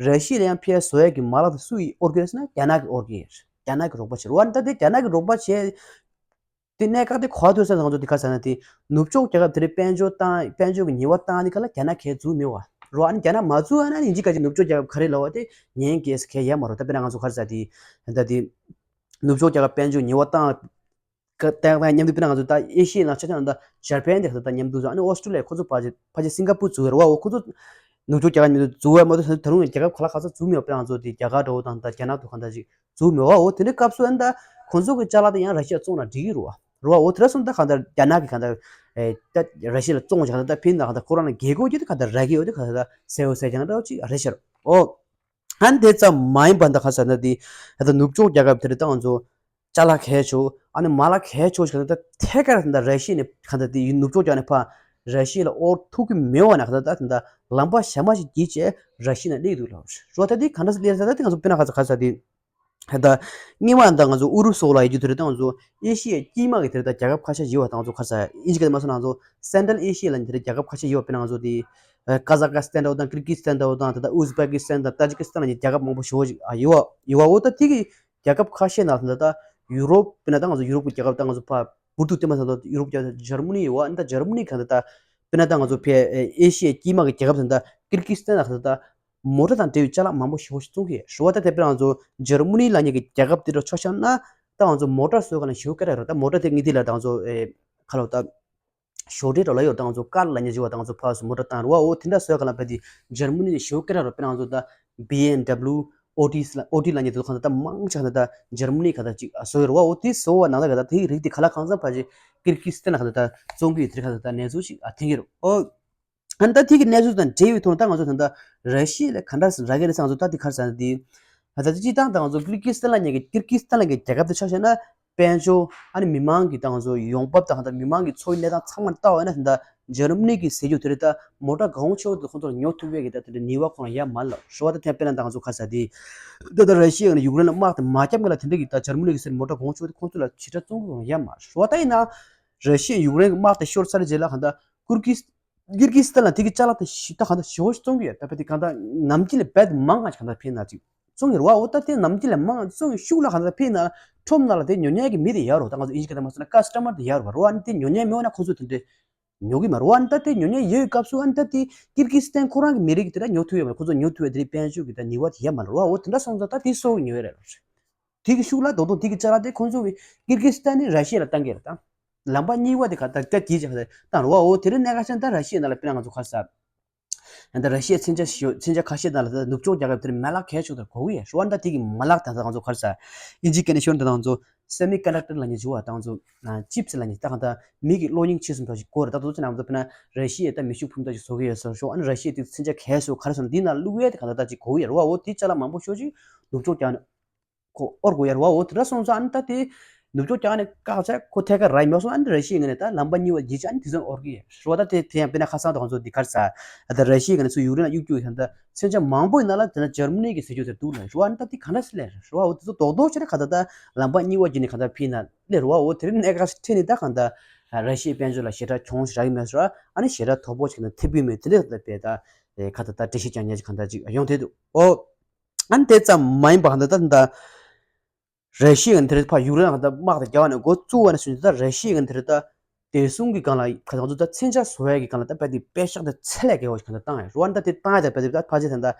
ར་ཤི་ཡ་ལ་ཡང་ཕར་བཟོ་ཡ་གི་མ་ལག་དེ་སུ་ཡིས་དབོར་གི་རེད་ཟེར་ན་རྒྱ་ནག་གིས་དབོར་གི་ཡོད། རྒྱ་ནག་གིས་རོགས་པ་བྱེད་རེད་བ། ད་དེ་རྒྱ་ནག་གིས་རོགས་པ་བྱས་དེ་གནད་འགག་དེ་ག་ཐུག་ས་ང་ཚོ་དེ་ག་ཟེར་ན་དེ་ནུབ་ཕྱོགས་རྒྱལ་ཁབ་དེ་རིགས་དཔལ་འབྱོར་བཏང་དཔལ་འབྱོར་གྱི་ཉེས་པ་བཏང་དེ་ག་ལ་རྒྱ་ནག་གིས་འཛུགས་མེད་བ་རེད་བ། ཨ་ནི་རྒྱ་ནག་མ་འཛུགས་ཨ་ན་ཨིན་ཇི་ག་ཅིག་ནུབ་ཕྱོགས་རྒྱལ་ཁབ་ག་རེ་ལབ་བ་དེ་ཉན་གི་ཟེར་མཁན་ཡོད་མ་རེད། ད་དཔེར་ན་ང་ཚོ་ག་རེ་ཟེར་དེ་ད་དེ་ནུབ་ཕྱོགས་རྒྱལ་ཁབ་དཔལ་འབྱོར་ཉེས་པ་བཏང་། ཀ་ཏན་ཏན་མཉམ་དུ་དཔེར་ན་ང་ཚོ་ད་ཨེ་ཤི་ཡའི་ནང་ཆ་བཞག་ན་ད་ཇར་པན་དེ་ག་ད་མཉམ་དུ་བཟོ། ཨ་ནི་ཨོ་སི་ཀྲུ་ལི་ཡ་ཁོ་ཚོ་ཕལ་ཆེར་ཕལ་ཆེར་སིང་ག་པུར་བཙུགས་ཡོད་རེད་བ། འོ་ཁོ་ཚོ་ནུབ་ཕྱོགས་རྒྱལ་ཁབ་མཉམ་དུ་བཙུགས་ཡོད་མ་གཏོགས་ད་རུང་རྒྱལ་ཁབ་ག་ལ་ག་ཚོད་བཙུགས་མེད་པ། དཔེར་ན་ང་ཚོ་དེ་རྒྱ་གར་འདྲ་བོ་དང་ད་རྒྱ་ནག་ཏུ་གང་ལྟར་ཅིག་བཙུགས་མེད་བ། འོ་དེ་འདྲའི་སྐབས་སུ་ཨ་ནི་ད་ཁོ་ཚོ་གི་ཅ་ལག་དེ་ཡང་ར་ཤི་ཡ་བཙོང་ན་འགྲིག་གི་རེད་བ། རེད་བ། འོ་དེ་འདྲ་སོང་ད་གང་ལྟར་རྒྱ་ནག་གིས་གང་ལྟར་ཨེ་ད་ར་ཤི་ཡ་ལ་བཙོང་བྱས་གང་ལྟར་ད་ཕན་ད་གང་ལྟར་ཁོ་རང་ལ་རྒྱལ་སྒོ་རྒྱུ་དེ་གང་ལྟར་རག་གི་ཡོད་དེ་གང་ལྟར་གསལ་པོ་གསལ་རྐྱང་འདྲ་བོ་ཅིག་རེད་ཤག་འོ། ཨ་ནི་དེ་ཙམ་མ་ཡིན་པ་ད་ག་ཟེར་ན་དེ་ད་ལྟ་ནུབ་ཕྱོགས་རྒྱལ་ཁབ་དེ་རིགས་ད་ང་ཚོ་ཅ་ལག་གལ་ཆེ་ཨ་ནི་མ་ལག་གལ་ཆེ་ཞིག་ད་ལྟ་ཐད་ཀར་ད་ལྟ་ར་ཤི་ཡ་ནས་ག་ད་དེ་ནུབ་ཕྱོགས་རྒྱལ་ནས་ཕར་ར་ཤི་ཡ་ལ་དབོར་ཐུབ་ཀྱི་མེད་བ་ན་ག་ད་ད་ད་ལམ་པ་གཞན་མ་ཞིག་བརྒྱུད་བྱས་ར་ཤི་ཡ་ནང་སླེབས་འདུག་ལབ་རེད་བ། ད་དེ་ག་འདྲ་སེ་སླེབས་ས་ད་དེ་ང་ཚོ་དཔེར་ན་ག་ས་ག་ས་དེ་ད་ལྟ་སྔོན་མ་ད་ང་ཚོ་ཨུ་རུ་སུ་ལ་ཡོད་རྒྱུ་དེ་རིགས་ད་ང་ཚོ་ཨེ་ཤི་ཡའི་དཀྱིལ་མ་གི་དེ་རིགས་ད་རྒྱལ་ཁབ་ཁ་ཤས་ཡོད་པ་ད་ང་ཚོ་ག་ས་ཨིན་ཇི་སྐད་མ་སོང་ན་ང་ཚོ་སེན་ཊྲལ་ཨེ་ཤི་ཡ་ལ་ནི་དེ་རིགས་རྒྱལ་ཁབ་ཁ་ཤས་ཡོད་པ། དཔེར་ན་ང་ཚོ་དེ་ཀ་ཟ་ཁ་སི་ཐན་འདྲ་བོ་དང་ཀིར་གི་སི་ཐན་འདྲ་བོ་དང་ད་ལྟ་ཨུ་ཛི་བེ་ཀི་སི་ཐན་དང་ཏ་ཇི་ཀི་སི་ཐན་ལ་ནི་རྒྱལ་ཁབ་མང་པོ་ཞེ་པོ་ཅིག་ཡོད་པ། འོ་ད་དེ་གི་རྒྱལ་ཁབ་ཁ་ཤས་ནང་ད་ལྟ་ཡུ་རོབ་དཔེར་ན་ད་ང་ཚོ་ཡུ་རོབ་ཀྱི་རྒྱལ་ཁབ་ད་ང་ཚོ་ཕར་འབུར་དུ་བསྟན་པ་ད་ལྟ་ཡུ་རོབ་རྒྱལ་ཁབ་འཇར་མ་ནི་ཡོད་པ། ཨ་ནི་ད་འཇར་མ་ནི་གང་ད་ད་དཔེར་ན་ད་ང་ཚོ་ཕར་ཨེ་ཤི་ཡའི་དཀྱིལ་མ་གི་རྒྱལ་ཁབ་ད་ད་ཀིར་གི་སི་ཐན་ལ་གང་ད་ད་མོ་ཊ་དང་འབྲེལ་བའི་ཅ་ལག་མང་པོ་ཞེ་པོ་ཞིག་བཙོང་གི་ཡོད་རེད་བ། ད་དེ་དཔེར་ན་ང་ཚོ་འཇར་མ་ནི་ལབ་མཁན་གྱི་རྒྱལ་ཁབ་དེ་འདྲ་ཆ་བཞག་ན་ད་ང་ཚོ་མོ་ཊ་བཟོ་ག་ལ་ཞེ་པོ་སྐད་གྲགས་ཡོད་རེད། ད་མོ་ཊ་དེ་དངོས་གནས་ལ་ད་ང་ཚོ་ཨེ་ག་ལབ་ད། ཞོ་འདྲེ་འདྲ་ལ་ཡོད་ད་ང་ཚོ་ཀར་ལབ་མཁན་ཅིག་ཡོད་པ། ད་ང་ཚོ་ཕར་ཚུར་མོ་ཊ་བཏང་རེད་བ། འོ་དེ་འདྲ་བཟོ་ག་ལ་བས་དེ་འཇར་མ་ནི་ནས་ཞེ་པོ་སྐད་གྲགས་རེད་བ། དཔེར་ན་ང་ཚོ་ད་བི་ཨེམ་ཌབ་ལུ་ཨོ་ཏི་ལ་ཨོ་ཏི་ལབ་མཁན་དེ་ཚོ་གང་ལྟར་ད་མང་ཆེ་གང་ལྟར་ད་འཇར་མ་ནི་གང་ལྟར་ཅིག་བཟོ་ཡོད་རེད་བ། འོ་དེ་བཟོ་བ་ནང་ལ་གང་ལྟར་དེའི་རིགས་དེ་ག་ལ་གང་འཚམ་ཕལ་ཆེར་ཀིར་གི་སི་ཐན་ལ་གང་ལྟར་ད་བཙོང་གི་ཡོད་དེ་གང་ལྟར་ད་གནས་ཚུལ་ཞིག་ཨ་ཐོན་གྱི་རེད། ཨོ། ཨ་ནི་ད་དེ་གི་གནས་ཚུལ་དང་འབྲེལ་བའི་ཐོག་ནས་ད་ང་ཚོ་ད་ལྟ་ར་ཤི་ཡ་ལ་ག་འདྲ་ཟེར་རག་གི་རེད་ཟེར་ང་ཚོ་ད་དེ་ག་རེ་ཟེར་ན་དེ། ད་ལྟ་སྤྱིར་བཏང་ད་ང་ཚོ་ཀིར་གི་སི་ཐན་ལབ་མཁན་གྱི་ཀིར་གི་སི་ཐན་ལབ་མཁན་གྱི་རྒྱལ་ཁབ་དེ་ཆ་བཞག་ན། དཔལ་འབྱོར་ཨ་ནི་མི་མང་གི་ད་ང་ཚོ་ཡོང་འབབ་དང་ད་མི་མང་གི་འཚོ་བའི་གནས་སྟངས་ཚང་མ་ལྟ་བ་ཡིན་ན་ད་ལྟ་འཇར་མ་ནི་གི་ཟེར་རྒྱུ་དེ་རེད། ད་མོ་ཊ་གོང་ཆེ་བོ་དེ་ཁོང་ཚོར་ཉོ་ཐུབ་པའི་གི་ད་དེ་འདྲ་ནུས་པ་ཁོ་རང་ཡ་མ་ལ་རེད་བ། ད་དེ་དཔེར་ན་ད་ང་ཚོ་ག་རེ་ཟེར་དེ། ད་ལྟ་ར་ཤི་ཡ་ཡིན་ན་ཡུཀ་རེན་ལ་དམག་དེ་མ་བརྒྱབ་སྔོན་ལ་དེ་འདྲ་གི་ད་འཇར་མ་ནི་གི་ཟེར་མོ་ཊ་གོང་ཆེ་བོ་དེ་ཁོང་ཚོ་ལ་ཞེ་དྲག་བཙོང་གི་ཁོ་རང་ཡ་མ་རེད་བ། ད་ཡིན་ན་ར་ཤི་ཡ་ཡུཀ་རེན་གི་དམག་དེ་ཤོར་ཚར་རྗེས་ལ་གང་ལྟར་ཀིར་གི་སི་ཀིར་གི་སི་ཐན་ལ་དེ་གི་ཅ་ལག་དེ་ཞེ་ད་གང་ལྟར་ཞེ་པོ་ཞིག་བཙོང་གི་ཡོད། ད་བས་དེ་གང་ལྟར་ནམ་རྒྱུན་ལས་རྦད་དེ་མང་ང་ཞིག་གང་ལྟར་ཕན་ན་ཅིག་ སོང་གི་རེད་བ། འོ་ད་དེ་ནམ་རྒྱུན་ལ་མང་སོང་གི་ཤུགས་ལ་གང་ལྟར་ཕེབས་ན་ཁྲོམ་ནང་ལ་དེ་ཉོ་མཁན་གྱི་མི་དེ་ཡོད་རེད། ད་ང་ཚོ་ཨིན་ཇི་སྐད་ནང་མ་སོང་ན་ཀ་སི་ཊ་མར་དེ་ཡོད་རེད་བ། རེད་བ། ཨ་ནི་དེ་ཉོ་མཁན་མེད་ན་ཁོང་ཚོ་དེ་འདྲས་ཉོ་གི་མ་རེད་བ། ཨ་ནི་ད་དེ་ཉོ་མཁན་ཡོད་སྐབས་སུ་ཨ་ནི་ད་དེ་ཀིར་གི་སི་ཐན་ཁོ་རང་གི་མི་རིགས་དེ་འདྲ་ཉོ་ཐུབ་ཡོད་མ་རེད། ཁོང་ཚོ་ཉོ་ཐུབ་ཡོད་དེ་རིགས་དཔལ་འབྱོར་གྱི་ད་ནུས་པ་དེ་ཡོད་མ་རེད་བ། འོ་དེ་འདྲ་སོང་ཙང་ད་དེ་སོགས་ཉོ་ཡོད་རེད། དེ་གི་ཤུགས་ལ་རྡོག་རྡོག་དེ་གི་ཅ་ལག་དེ་ཁོང་ཚོ་གི་ཀིར་གི་སི་ཐན་ནས་ར་ཤི་ཡ་ལ་བཏང་གི་རེད། ད་ལམ་པ་གཉིས་པ་དེ་ག་ད་སྐད་ཀྱིས་བྱས་བཏང་རེད་བ། འོ་དེ་རིང་གནད་འགག་ཆེན་ད་ར་ཤི་ཡའི་ནང་ལ་དཔེར་ན་ང་ཚོ་ག་རེ་ཟ། ད་ར་ཤི་ཡའི་མཚོན་ཆ་ཞོ་མཚོན་ཆ་ཁ་ཤས་ནང་ལ་ད་ནུབ་ཕྱོགས་རྒྱལ་ཁབ་དེར་མ་ལག་གལ་ཆེ་ཤོས་དེར་གོ་གི་ཡོད་རེད་བ། ད་དེ་གི་མ་ལག་ད་ད་ང་ཚོ་ག་རེ་ཟ། ཨིན་ཇིའི་སྐད་ནས་ཤོད་ན་ད་ང་ཚོ་སེ་མི་ཀོན་ཌག་ཊར་ལབ་མཁན་ཅིག་ཡོད་རེད་བ། ད་ང་ཚོ་ཅིབ་སི་ལབ་མཁན་ད་གང་ལྟར་མི་གི་གློག་བརྙན་ཆེ་སུ་འདྲ་ཞིག་དགོས་རེད། ད་དུང་ཚོ་ནང་ཚོ་དཔེར་ན་ར་ཤི་ཡའི་ད་མེ་ཤུགས་འཕུར་མདའ་ཞིག་བཟོ་གི་ཡོད་ཟེར་ཤོག་ཨ་ནི་ར་ཤི་ཡའི་དེ་མཚོན་ཆ་གལ་ཆེ་ཤོས་ག་རེ་ཟེར་ན་འདི་ནང་བླུག་ཡས་དེ་གང་ལྟར་ད་ཅིག་གོ་གི་ཡོད་རེད་བ། འོ་དེ་ཅ་ལག་མང་པོ་ཤོས་ཅིག་ནུབ་ཕྱོགས་རྒྱག་ནས་ཁོ་དབོར་དགོས་ཡ་རེད་བ། འོ་དེ་འདྲ་སོང་ཙང་ཨ་ནི་ད་དེ་ནུབ་ཕྱོགས་རྒྱག་ནས་བཀག་ཆ་ཁོ་ཐད་ཀར་རག་མ་སོང་། ཨ་ནི་ར་ཤི་ཡའི་ངོས་ནས་ད་ལམ་པ་གཉིས་པ་བརྒྱུད་བྱས་ཨ་ནི་དེ་ཚོ་དབོར་གི་ཡོད་རེད་བ། ད་དེ་དེ་ཡང་དཔེར་ན་ཁ་སང་དུ་ང་ཚོ་འདི་ག་རེ་ཟ། ད་ར་ཤི་ཡའི་ངོས་ནས་ཚུར་ཡུཀ་རེན་ལ་གཡུག་རྒྱུ་ཡིན་ད་མཚོན་ཆ་མང་པོ་ཡིན་ན་ལ་དེ་ན་འཇར་མ་ནི་གི་ཟེར་རྒྱུ་དེ་འདུག་ལ་རེད་བ། ཨ་ནི་ད་དེ་ག་འདྲ་སེ་ལས་རེད་བ། འོ་དེ་ཚོ་རྡོག་རྡོག་བྱས་ནས་ག་ད་ད་ལམ་པ་གཉིས་པ་བརྒྱུད་ནས་ག་ད་ཕིན་ན་ལས་རེད་བ། འོ་དེ་རིང་གནད་འགག་ཞིག་འཕྲད་ནས་ད་ག་ད་ར་ཤི་ཡའི་དཔལ་འབྱོར་ལ་ཞེ་དྲག་གྱོང་ཞིག་རག་གི་མེད་ཟེར་བ། ཨ་ནི་ཞེ་དྲག་དོ་ཕོག་ཅིག་ན་ཐེབས་ཀྱི་མེད། དེ་འདྲ་ད་དཔེ་ད་ག་ད་ད་འགྲེལ་བཤད་རྒྱག་མཁན་ཅིག་ག་ད་ཅིག་ཡོང་དེ་འདུག་འོ། ཨ་ནི་དེ་ཙམ་མ་ཡིན་པ་གང་ལྟར་ད་ལྟ་ར་ཤི་ཡ་དེ་རིང་ཕར་ཡུཀ་རེན་ལ་གང་ལྟར་དམག་དེ་རྒྱག་ནས་འགོ་བཙུགས་པ་ནས་བཟུང་སྟེ་ད་ར་ཤི་ཡ་དེ་རིང་ད་བདེ་སྲུང་གི་སྒང་ལ་གང་ལྟར་ད་མཚོན་ཆ་བཟོ་ཡ་གི་སྒང་ལ་ད་དཔེ་དེ་པེ་ཤག་དེ་ཚད་ལས་བརྒལ་བ་ཞིག་གང་ལྟར་བཏང་ཡ་རེད་བ། ད་དེ་བཏང་ཡ་ད་དཔེ་དེ་ད་ཕལ་ཆེར་ད་ལྟ་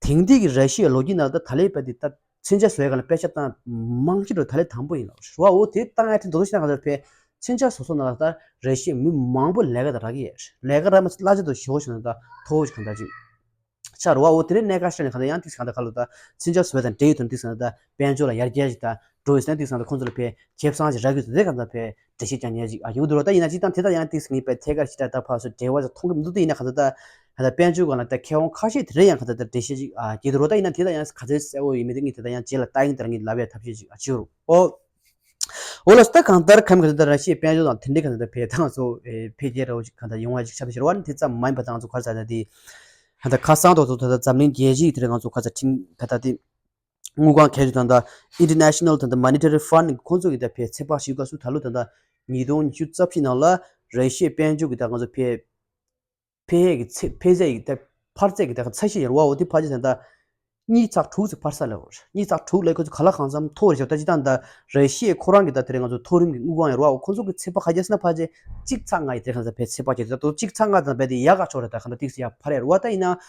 དེང་དུས་ཀྱི་ར་ཤི་ཡའི་ལོ་རྒྱུས་ནང་ལ་ད་ད་ལས་དཔེ་དེ་ད་མཚོན་ཆ་བཟོ་ཡ་སྒང་ལ་པེ་ཤག་བཏང་མང་ཤོས་དེ་ད་ལས་དང་པོ་ཡིན་ལ་རེད་བ། འོ་དེ་བཏང་ཡ་དེ་འདོད་ཤེས་གང་ལྟར་ཕལ་མཚོན་ཆ་བཟོ་ས་ནང་ལ་ད་ར་ཤི་ཡའི་མི་མང་པོ་ལས་ཀ་ད་རག་གི་ཡོད་རེད། ལས་ཀ་རག་མ་གླ་ཆ་དང་ཞེ་པོ་ཞིག་གང་ལྟར་མཐོ་བོ་ཞིག་གང་ལྟར་ཅིག་ཆགས་རེད་བ། འོ་དེ་རིང་གནད་འགག་ཤར་ནས་གང་ལྟར་ཡང་ཏིག་གང་ལྟར་ཁ་ལོ་ད་མཚོན་ཆ་བཟོ་བ་དང་འབྲེལ་ཡོད་དོན་ཏིག་གང་ལྟར་དཔལ་འབྱོར་ལ་ཡར་རྒྱས་ཞིག་ད་འགྲོ་ཡོད་ཟེར་ན་ཏིག་གང་ལྟར་ཁོང་ཚོ་ལ་ཕན་ཁེ་བཟང་ཞིག་རག་གི་ཡོད་ཟེར་དེ་གང་ལྟར་ཕན་འགྲེལ་བཤད་རྒྱག་མཁན་ཞིག་ཨ་ཡོང་འདུག་རོ། ད་ཡིན་ན་ཅིག་དང་དེ་ལྟར་ཡང་ཏིག་ངས་པའི་ཐད་ཀར་ཞིག་ད་ད་ཕར་ཚུར་འབྲེལ་བ་ཚོ་མཐོང་གི་མི་འདུག་ད་ཡིན་ན་གང་ལྟར་ད་ད་དཔལ་འབྱོར་སྒང་ལ་ད་ཁེ་དབང་ཁ་ཤས་དེ་རིང་ཡང་གང་ལྟར་ད་འགྲེལ་བཤད་ཞིག་ཨ་རྒྱག་འདུག་རོ། ད་ཡིན་ན་དེ་ལྟར་ཡང་ག་ཚོད་གསལ་བོ་ཡིན་མིན་དེ་ངས་དེ་ལྟར་ཡང་རྗེས་ལ་ལྟ་ཡིན་ལྟར་ངས་ལབ་ཡ་ཐབས་ཤེས་ཞིག་ཨ་བྱེད་རོགས་ཨོ། འོ་ལགས་སོ། ད་གང་ལྟར་ཁམས་གང་ལྟར་ར་ཤི་ཡའི་དཔལ་འབྱོར་དང་དེ་འདྲའི་གང་ལྟར་བས་ད་ང་ཚོ་འཕེལ་རྒྱས་འདྲ་བོ་ཞིག་གང་ལྟར་ཡོང་བ་ཞིག་ཆགས་ད་ཤི་རེད་བ། ནི་དེ་ཙམ་མ་ཡིན་པ་ད་ང་ཚོ་ག་རེ་ཟ་ད་དེ་ད་ལྟ་ཁ་སང་ཐོག་ཏུ་ད་ལྟ་འཛམ་གླིང་རྒྱལ་སྤྱིའི་དེ་རིང་ང་ཚོ་ག་རེ་ཟ་ཁྲིམས་ད་ལྟ་དེ་དངུལ་ཁང་གལ་ཆེ་ད་ལྟ་International ད་ལྟ་Monetary Fund ཁོང་ཚོ་གི་ད་བས་ཚོད་དཔག་ཞིག་ག་སུ་ད་ལོ་ད་ལྟ་ཉིས་སྟོང་ཉི་ཤུ་རྩ་བཞི་ནང་ལ་ར་ཤི་ཡའི་དཔལ་འབྱོར་གི་ད་ང་ཚོ་བས་འཕེལ་ཡས་ཀྱི་ཚད་འཕེལ་ཚད་ཀྱི་ད་འཕར་ཚད་ཀྱི་ད་ཚད་གཞི་ཡོད་རེད་བ། འོ་དེ་འཕར་ཆ་ད་ལྟ་གཉིས་ཚེག་དྲུག་ཙམ་འཕར་ས་ལ་འོ་གཉིས་ཚེག་དྲུག་ལ་ཁོ་ཚོ་ག་ལ་གང་འཚམ་མཐོ་རེད་ཤག་ད་ཅི་ད་ལྟ་ར་ཤི་ཡའི་ཁོ་རང་གི་ད་དེ་རིང་ང་ཚོ་མཐོ་རིམ་གྱི་དངུལ་ཁང་ཡོད་རེད་བ། འོ་ཁོ་ཚོ་གི་ཚོད་དཔག་ག་རེ་ཟེར་ན་ཕལ་ཆེར་གཅིག་ཚེག་ལྔ་ཡི་དེ་གང་ཚ་བས་ཚོད་དཔག་བྱས་ད་ལྟ་གཅིག་ཚེག་ལྔ་ཙམ་བས་དེ་ཡག་ག་ཆོག་རེད། ད་གང་ད་ཏིག་ཙམ་ཡག་འཕར་ཡོད་རེད་བ། ད་ཡིན་ན་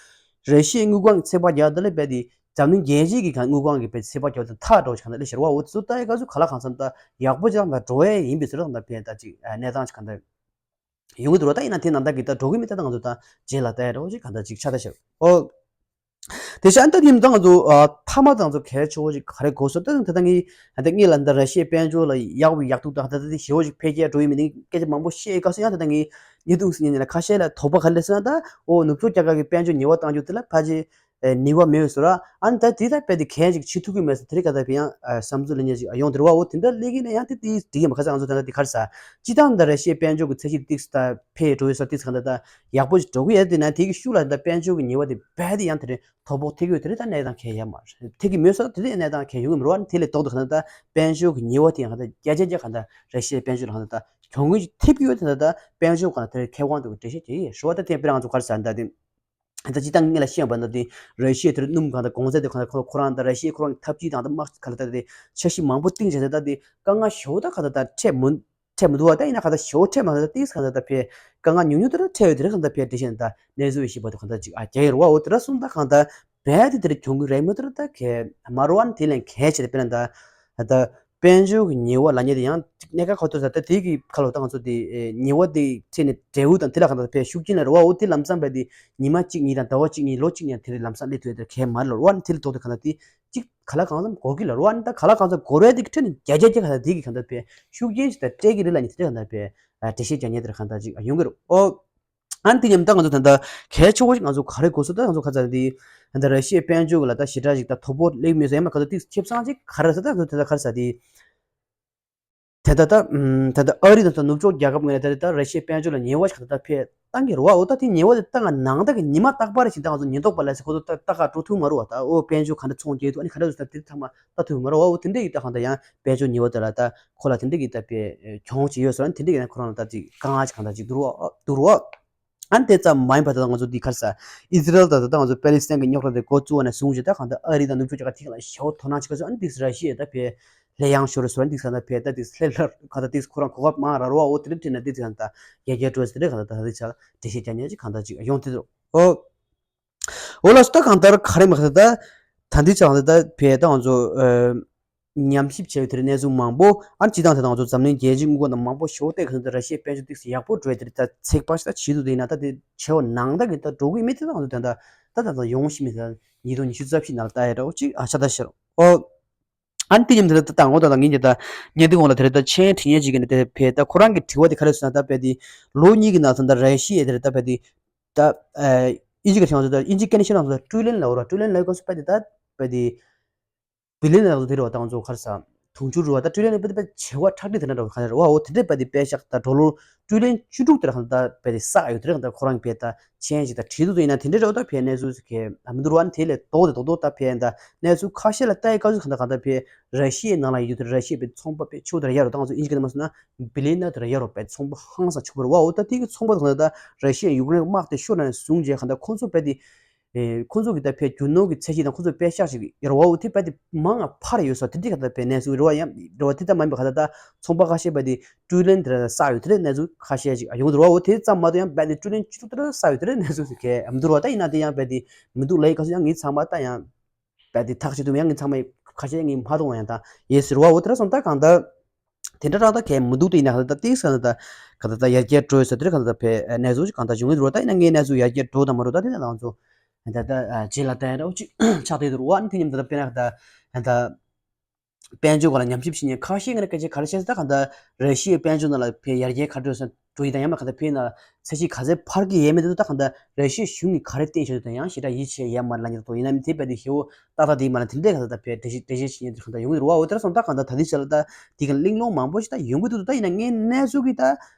ར་ཤི་ཡའི་དངུལ་ཁང་གི་ཚོད་དཔག་རྒྱག་ད་ལ་བས་དེ་འཛམ་གླིང་རྒྱལ་སྤྱིའི་གི་གང་དངུལ་ཁང་གི་བས་ཚོད་དཔག་རྒྱག་ད་ཐག་འགྲོ་ཞིག་གང་ད་ལས་ཤར་བ། འོ་ཚོ་ད་ཡི་ག་ཚོ་ག་ལ་གང་འཚམ་ད་ཡག་པོ་ཅིག་ད་འགྲོ་ཡས་ཡིན་པའི་ཚོད་ད་གང་ད་བས་ད་ཅིག་གནས་སྟངས་ཅིག་གང་ད། ཡོང་གི་འདུག་ར། ད་ཡིན་ན་དེ་ནང་ལྟར་གྱི་ད་འགྲོ་གི་མི་ད་ད་ང་ཚོ་ད་རྗེས་ལ་ལྟ་ཡ་འདྲ་བོ་ཞིག་གང་ལྟར་ཅིག་ཆགས་ད་ཤག་ཨོ། དེ་བཞིན་ད་དེ་ད་ང་ཚོ་ཨ་མཐའ་མ་ད་ང་ཚོ་གལ་ཆེ་བོ་ཞིག་ག་རེ་གོ་སོང་ད་ད་ད་ངས་ད་ངས་ལ་ད་ར་ཤི་ཡའི་དཔལ་འབྱོར་ལ་ཡག་པོ་ཡག་སྡུག་ད་ད་ད་དེ་ཞེ་བོ་ཞིག་འཕེལ་རྒྱས་འགྲོ་ཡི་མི་འདུག་སྐད་ཆ་མང་པོ་བཤད་ཡོད་སྐབས་སུ་ཡང་ད་ད་ངས་ཉིས་སྟོང་ཉི་ཤུ་ནས་ཁ་ཤས་ལ་དོགས་པ་ག་རེ་སླེབས་སོང་ན་ད་ཨོ་ནུབ་ཕྱོགས་རྒྱལ་ཁབ་ཀྱི་དཔལ་འབྱོར་ཉེས་པ་བཏང་རྒྱུ་དེ་ལ་ཕལ་ཆེར། ཨེ་ནུས་པ་མེད་ཟེར་ར། ཨ་ནི་ད་དེ་ད་དཔེ་དེ་གལ་ཅིག་བྱེད་ཐུབ་ཀྱི་མེད་ཟེར་དེ་རིང་ག་ད་དཔེ་ཡང་ཨ་བསམ་ཚུལ་ལེན་མཁན་ཅིག་ཡོང་དེ་རེད་བ། འོ་དེ་འདྲ་སླེབས་ཀྱི་ན་ཡང་དེ་དེ་འགྲིག་གི་མ་ཁ་ས་ང་ཚོ་ད་ལྟ་དེ་ག་རེ་ཟ། སྤྱི་བཏང་ད་ར་ཤི་ཡའི་དཔལ་འབྱོར་གྱི་ཚད་གཞི་ཏིག་ད་འཕེལ་འགྲོ་ཡོད་ས་ཏིག་ག་ད་ད་ཡག་པོ་ཞིག་འགྲོ་གི་ཡོད་དེ་ན་དེ་གི་ཤུགས་ལ་ད་དཔལ་འབྱོར་གྱི་ཉེས་པ་དེ་རྦད་དེ་ཡང་དེ་རིང་དོ་ཕོག་ཐེབས་ཀྱི་ཡོད་དེ་རེད། ད་གནས་སྟངས་གལ་ཡ་མ་རེད། ཐེབས་ཀྱི་མེད་ས་དེ་རིང་གནས་སྟངས་གལ་ཡོང་གི་མ་རེད་བ། དེ་ལས་ལྡོག་ཏུ་ག་ད་ད་དཔལ་འབྱོར་གྱི་ཉེས་པ་དེ་ཡང་ག་ད་བརྒྱ་ཆ་བརྒྱ་ག་ད་ར་ཤི་ཡའི་དཔལ་འབྱོར་ལ་ག་ད་ད་གྱོང་གུན་ཅིག་ཐེབས་ཀྱི་ཡོད་དེ་ད་ད་དཔལ་འབྱོར་ག་ད་དེ་ཁེ་དབང་དུ་འགྲེལ་བཤད་བྱེད་ཀྱི་ཡོད་ཞུ་བ། ད་དེ་དཔེར་ན་ང་ཚོ་ག་རེ་ཟ་ད་དེ། ད་སྤྱིར་བཏང་ངེད་ལ་ཤེས་ཡོང་བ་ན་དེ་ར་ཤི་ཡའི་དེར་སྣུམ་གང་དང་གོང་ཚད་དེ་གང་དང་ཁོ་ཁོ་རང་དང་ར་ཤི་ཡའི་ཁོ་རང་གི་འཐབ་ཇུས་དང་དམག་ག་ལ་ད་དེ་འཆར་གཞི་མང་པོ་བཏིང་བྱས་ད་ད་དེ་དཀའ་ངལ་ཞེ་པོ་ད་ག་ད་ད་འཕྲད་མི་འཕྲད་མི་འདུག་བ། ད་ཡིན་ན་ག་ད་ཞེ་པོ་འཕྲད་མ་ད་ཏིས་ག་ད་ད་ཕེ་དཀའ་ངལ་ཉུང་ཉུང་ད་ད་འཕྲད་ཡོད་དེ་རེད། ག་ད་ཕེ་དེ་བཞིན་ད་གནས་ཚུལ་ཞིབ་པ་དེ་ག་ད་ཅིག་ཨ་རྒྱ་ཡོད་རེད་བ། འོ་དེ་འདྲ་སོང་ད་ག་ད་རྦད་དེ་དེ་རེད་གྱོང་གུན་རེད་མོད་དེ་རེད། ད་གལ་མ་རུ་བ་ནི་དེ་ལས་གལ་ཆེ་དེ་དཔེར་ན་ད་ད་དཔལ་འབྱོར་གྱི་ཉེས་པ་ལབ་མཁན་དེ་ཡང་གནད་འགག་ཁ་ཐོར་ས་ད་དེ་གི་ཁ་ལོ་ད་ང་ཚོ་དེ་ཉེས་པ་དེ་ཚེ་ནས་འབྲས་བུ་དང་དེ་ལ་གང་ལྟར་ཕེ་ཤུགས་རྐྱེན་ལ་རེད་བ། འོ་དེ་ལམ་སང་བས་དེ་ཉི་མ་གཅིག་གཉིས་དང་ཟླ་བ་གཅིག་གཉིས་ལོ་གཅིག་ནས་དེ་ལམ་སང་སླེབས་ཐུབ་ཡ་དེ་གལ་མ་རེད་ལོ། རེད་བ། ནི་དེ་ལ་ཐོག་དེ་གང་ལྟར་དེ་གཅིག་ག་ལ་གང་འཚམ་འགོར་གི་ལ་རེད་བ། ནི་ད་ག་ལ་གང་འཚམ་འགོར་བས་དེ་གི་ཁྲོད་ནས་བརྒྱ་ཆ་བརྒྱ་གང་ལྟར་དེ་གི་གང་ལྟར་ཕེ་ཤུགས་རྐྱེན་ཞིག་ད་སྤྲད་ཀྱི་རེད་ལབ་ནི་དེ་གང་ལྟར་ཕེ་འགྲེལ་བཤད་རྒྱག་མཁན་དེ་གང་ལྟར་ཅིག་ཡོང་གི་རེད། ཨོ། ཨ་ནི་དེ་མཉམ་ད་ང་ཚོ་ད་ལྟ་གལ་ཆེ་བོ་ཞིག་ང་ཚོ་ག་རེ་དགོས་སོ། ད་ང་ཚོ་ག་ཚ་དེ་ད་ལྟ་ར་ཤི་ཡའི་དཔལ་འབྱོར་གི་ལ་ད་ཞེ་དྲག་ཞིག་ད་དོ་ཕོག་སླེབས་མེད་ས་ཡང་མ་ག་ཚོད་ཏིག་ཁེ་བཟང་ཅིག་ག་རེ་ས་ད་ང་ཚོ་ད་ལྟ་ག་རེ་ས་དེ། དེ་ད་ད་ཨམ་ད་ལྟ་ཨ་རི་དང་ད་ནུབ་ཕྱོགས་རྒྱལ་ཁབ་ངོས་ནས་ད་ལྟ་ར་ཤི་ཡའི་དཔལ་འབྱོར་ལ་ཉེས་པ་ཞིག་ད་ལྟ་ཕེ་བཏང་གི་རེད་བ། འོ་ད་དེ་ཉེས་པ་དེ་བཏང་ག་ནང་ད་གི་ཉི་མ་རྟག་པར་ཞིག་ད་ང་ཚོ་ཉེན་རྟོག་པ་ལ་སི་ཁོ་ཚོ་ད་ལྟ་ག་འགྲོ་ཐུབ་མ་རེད་བ། ད་ཨོ་དཔལ་འབྱོར་ག་འདྲ་ཚོང་རྒྱས་འདུག་ཨ་ནི་ག་འདྲ་འདུག་ད་དེ་ཚང་མ་ལྟ་ཐུབ་མ་རེད་བ། འོ་དེ་འདྲ་ཡིན་ད་གང་ད་ཡང་དཔལ་འབྱོར་ཉེས་པ་དེ་ལ་ད་ཁོ་ལ་དེ་འདྲ་གི་ད་ཕེ་གྱོང་ཅིག་ཡོད་ཟེར་ན་དེ་འདྲ་ཡིན་ན་ཁོ་རང་ལ་ད་ཅིག་དཀའ་ངལ་ཅིག་གང་ད་ཅིག་འདུག་རེད་བ། འདུག་རེད་བ། ཨ་ནི་དེ་ཙམ་མ་ཡིན་པ་ད་ལྟ་ང་ཚོ་འདི་ག་རེ་ཟ། ཨི་ཟི་རལ་དང་ད་ལྟ་ང་ཚོ་པེ་ལི་སི་ཐན་གྱི་རྙོག་དྲ་དེ་འགོ་བཙུགས་པ་ནས་བཟུང་བྱས་ད་གང་ལྟར་ཨ་རི་དང་ནུབ་ཕྱོགས་ཅིག་ག་ཐིག་ལ་ཞེ་པོ་དོ་སྣང་བྱེད་ཀྱི་ཡོད། ཨ་ནི་འདི་ར་ཤི་ཡས་ད་ཕེ་ལྷོད་ཡངས་ཤོར་སོང་། ཨ་ནི་འདི་ས་ད་ཕེ་ད་འདི་ལྷོད་ལྷོད་གང་ལྟར་འདི་ཁོ་རང་གོ་སྐབས་མང་རག་རེད་བ། འོ་དེ་འདྲ་བྱས་ན་འདི་གང་ལྟར་ཡར་རྒྱས་འགྲོ་ཟེར་རེད། གང་ལྟར་ད་འདི་ཆ་འགྲེལ་བཤད་རྒྱག་མཁན་ཅིག་གང་ལྟར་ཅིག་ཡོང་དེ་འདུག་ཨོ། འོ་ལགས་སོ། ད་གང་ལྟར་ག་རེ་མ་ཁ་ད་ད་འདི་ཆ་གང་ལྟར་ད་ཕེ་ད་ང་ཚོ་ཨ། ཉམས་ཞིབ་བྱས་པའི་དེར་གནས་ཚུལ་མང་པོ། ཨ་ནི་སྤྱི་བཏང་དེ་དང་ང་ཚོ་འཛམ་གླིང་རྒྱལ་སྤྱིའི་དངུལ་ཁང་དང་མང་པོ་ཞོག་སྟེ་གང་ལྟར་ར་ཤི་ཡའི་དཔལ་འབྱོར་ཏོག་ཙམ་ཡག་པོ་འགྲོ་ཡ་དེ་རེད། ད་ཚེག་པ་ཞིག་ད་བྱེད་འདུག་དེ་ཡིན་ན་ད་དེ་བྱེད་པ་ནང་ད་གི་ད་འགྲོ་གི་མེད་དེ་དང་ང་ཚོ་དེ་ད་ད་ད་ད་ཡོང་ཞིག་མེད་ད་ཉིས་སྟོང་ཉི་ཤུ་རྩ་བཞི་ནང་ལ་ད་ཡ་འདྲ་བོ་ཅིག་ཨ་ཆ་ད་ཤར་ཨོ། ཨ་ནི་དེ་ཉིན་དེ་ད་ད་ངོ་ད་ད་ངིན་གྱི་ད་ཉིན་དེ་གོང་ལ་དེ་རེད། ད་མཆན་བྲིས་མཁན་ཅིག་གིས་ནི་དེ་ཕེ་ད་ཁོ་རང་གི་དྲི་བ་དེ་ག་རེ་ཟེར་ན་ད་ཕེ་དེ་ལོ་གཉིས་ཀྱི་ནང་ད་ད་ར་ཤི་ཡའི་དེ་རེད་ད་ཕེ་དེ་ད་ཨ་ཨིན་ཇི་གི་ཁྲིད་ང་ཚོ་ད་ཨིན་ཇི་སྐད་ནས་བཤད་ན་ང་ཚོ་ད་ཀྲུ་ལེན་ལ་འོ་ར་ཀྲུ་ལེན་ལ་གོ་སུ་ཕེ་དེ་ད་ཕེ་དེ། བི་ལི་ཡན་ནི་དེ་རེད་བ། ད་ང་ཚོ་ག་རེ་ཟ། དུང་ཕྱུར་རེད་བ། ད་ཀྲུ་ལི་ཡན་ནི་དཔེ་དེ་དཔེ་བྱེ་བ་ཁྲག་ཁྲིག་དེ་འདྲ་འདྲ་བ་ག་རེ་རེད་བ། འོ་དེ་འདྲས་དཔེ་དེ་དཔེ་བཞག་ད་ཌོ་ལར་ཀྲུ་ལི་ཡན་བཅུ་དྲུག་དེ་ར་གང་ད་དཔེ་དེ་བསགས་ཡོད་དེ་རེད། གང་ད་ཁོ་རང་གི་དཔེ་ད་མཆན་ཞིག་ད་བྲིས་འདུག་དེ་ཡིན་ན་དེ་འདྲས་རེད་བ། ད་དཔེ་གནས་ཚུལ་ཟེར་གི་མི་འདུག་ར། ཨ་ནི་དེ་ལས་ལྡོག་དེ་ལྡོག་ལྡོག་ད་དཔེ་ད་གནས་ཚུལ་ཁ་ཤས་ལ་ལྟ་ཡི་སྐབས་སུ་གང་ད་གང་ད་དཔེ་ར་ཤི་ཡའི་ནང་ལ་ཡོད་དེ་ར་ཤི་ཡའི་དཔེ་ཚོང་པ་དཔེ་ཆེ་བོ་དེ་ར་ཡོད་རེད། ད་ང་ཚོ་ཨིན་ཇི་སྐད་ནས་མ་སོང་ན་བི་ལི་ཡན་ནི་དེ་ར་ཡོད་རེད། དཔེ་ཚོང་པ་ཧང་སང་ཆེ་བོ་རེད་བ། འོ་ད་དེ་གི་ཚོང་པ་དེ་གང་ད་ད་ར་ཤི་ཡའི་ཡུཀ་རེན་དམག་དེ་ཤོར་ནས་བཟུང་རྗེས་གང་ད་ཁོང་ཚོ་དཔེ་དེ། ཨེ། ཁོང་ཚོ་གི་ད་ཕའི་རྒྱུ་ནོར་གྱི་ཚད་གཞི་དང་ཁོང་ཚོ་དཔེ་ཤག་ཅིག་ཡོད་རེད་བ། འོ་དེ་དཔེ་དེ་མང་ང་འཕར་ཡོད་ས་དེ་འདྲ་ག་ད་ཕའི་གནས་ཚུལ་རེད་བ། ཡང་རེད་བ། དེ་ལྟ་མ་ཡིན་པ་ག་ད་ད་ཚོང་པ་ཁ་ཤས་དཔེ་དེ་ཀྲུ་ལེན་དེ་འདྲ་བསགས་ཡོད་དེ་འདྲའི་གནས་ཚུལ་ཁ་ཤས་ཅིག་ཡོང་གི་རེད་བ། འོ་དེ་ཙམ་མ་གཏོགས་ཡང་དཔེ་དེ་ཀྲུ་ལེན་བཅུ་དྲུག་དེ་འདྲ་བསགས་ཡོད་དེ་འདྲའི་གནས་ཚུལ་ཞིག་གས་མི་འདུག་རེད་བ། ད་ཡིན་ན་དེ་ཡང་དཔེ་དེ་མི་འདུག་ལབ་ཡི་ག་ཚོད་ཡང་ངས་ཚང་མ་ད་ཡང་དཔེ་དེ་ཐག་གཅོད་ཐུབ་མེད། ཡང་ངས་ཚང་མ་ཁ་ཤས་ངས་མ་མཐོང་བ་ཡང་ད་ཡོད་ཟེར་བ། འོ་དེ་འདྲ་སོང་ད་གང་ད། དེ་འདྲ་རང་ད་གས་མི་འདུག་དེ་ཡིན་ན་ག་ད་ཏིག་ས་ད་ག་ད་ད་ཡར་རྒྱས་འགྲོ་ས་དེ་ག་ད་ད་ཕའི་གནས་ཚུལ་ཅིག་གང་ད་བྱུང་གི་འདུག་ད་ཡིན་ན་ངའི་གནས་ཚུལ་ཡར་རྒྱས་འགྲོ་དང་མ་འགྲོ་ད་དེ་ད་ང་ཚོ་ད་ད་རྗེས་ལ་ལྟ་ཡ་འདྲ་བོ་ཅིག་ཆགས་བསྡད་འདུག་ར། ཨ་ནི་དེ་མཉམ་དུ་ད་དཔེར་ན་ག་ད་ད་དཔལ་འབྱོར་སྒང་ལ་ཉམས་ཞིབ་བྱེད་མཁན་ཁ་ཤས་ངས་སྐད་ཆ་ག་རེ་བཤད་ས་ད་ག་ད་ར་ཤི་ཡའི་དཔལ་འབྱོར་ནང་ལ་ཕའི་ཡར་རྒྱས་ག་འགྲོ་ས་འགྲོ་ཡི་དང་ཡང་མ་ག་ད་ཕའི་ནང་ཚད་གཞི་ག་ཚད་འཕར་གྱི་ཡས་མེད་དེ་ད་ག་ད་ར་ཤི་ཡའི་གཞུང་གིས་ག་རེ་བསྟན་བཞག་དང་ཡང་ཞེ་དྲག་ཡིད་ཆེས་ཡས་མ་རེད་ལབ་མཁན་དེ་ཡིན་ན་མི་དེ་དཔེ་དེ་ཞེ་བོ། ཏག་ཏག་དེ་མ་ལ་དེ་འདྲས་ག་ད་ད་ཕའི་འགྲེལ་བཤད་འགྲེལ་བཤད་བྱེད་མཁན་དེ་གང་ད་ཡོང་གི་རེད་བ། འོ་དེ་སོང་ད་གང་ད་ད་དེ་ཆ་ལ་ད་དེ་ག་གླེང་སློང་མང་པོ་ཞིག་ད་ཡོང་གི་འདུག་ད་ཡིན་ན་ངའི་གནས་ཚུལ་གི་ད་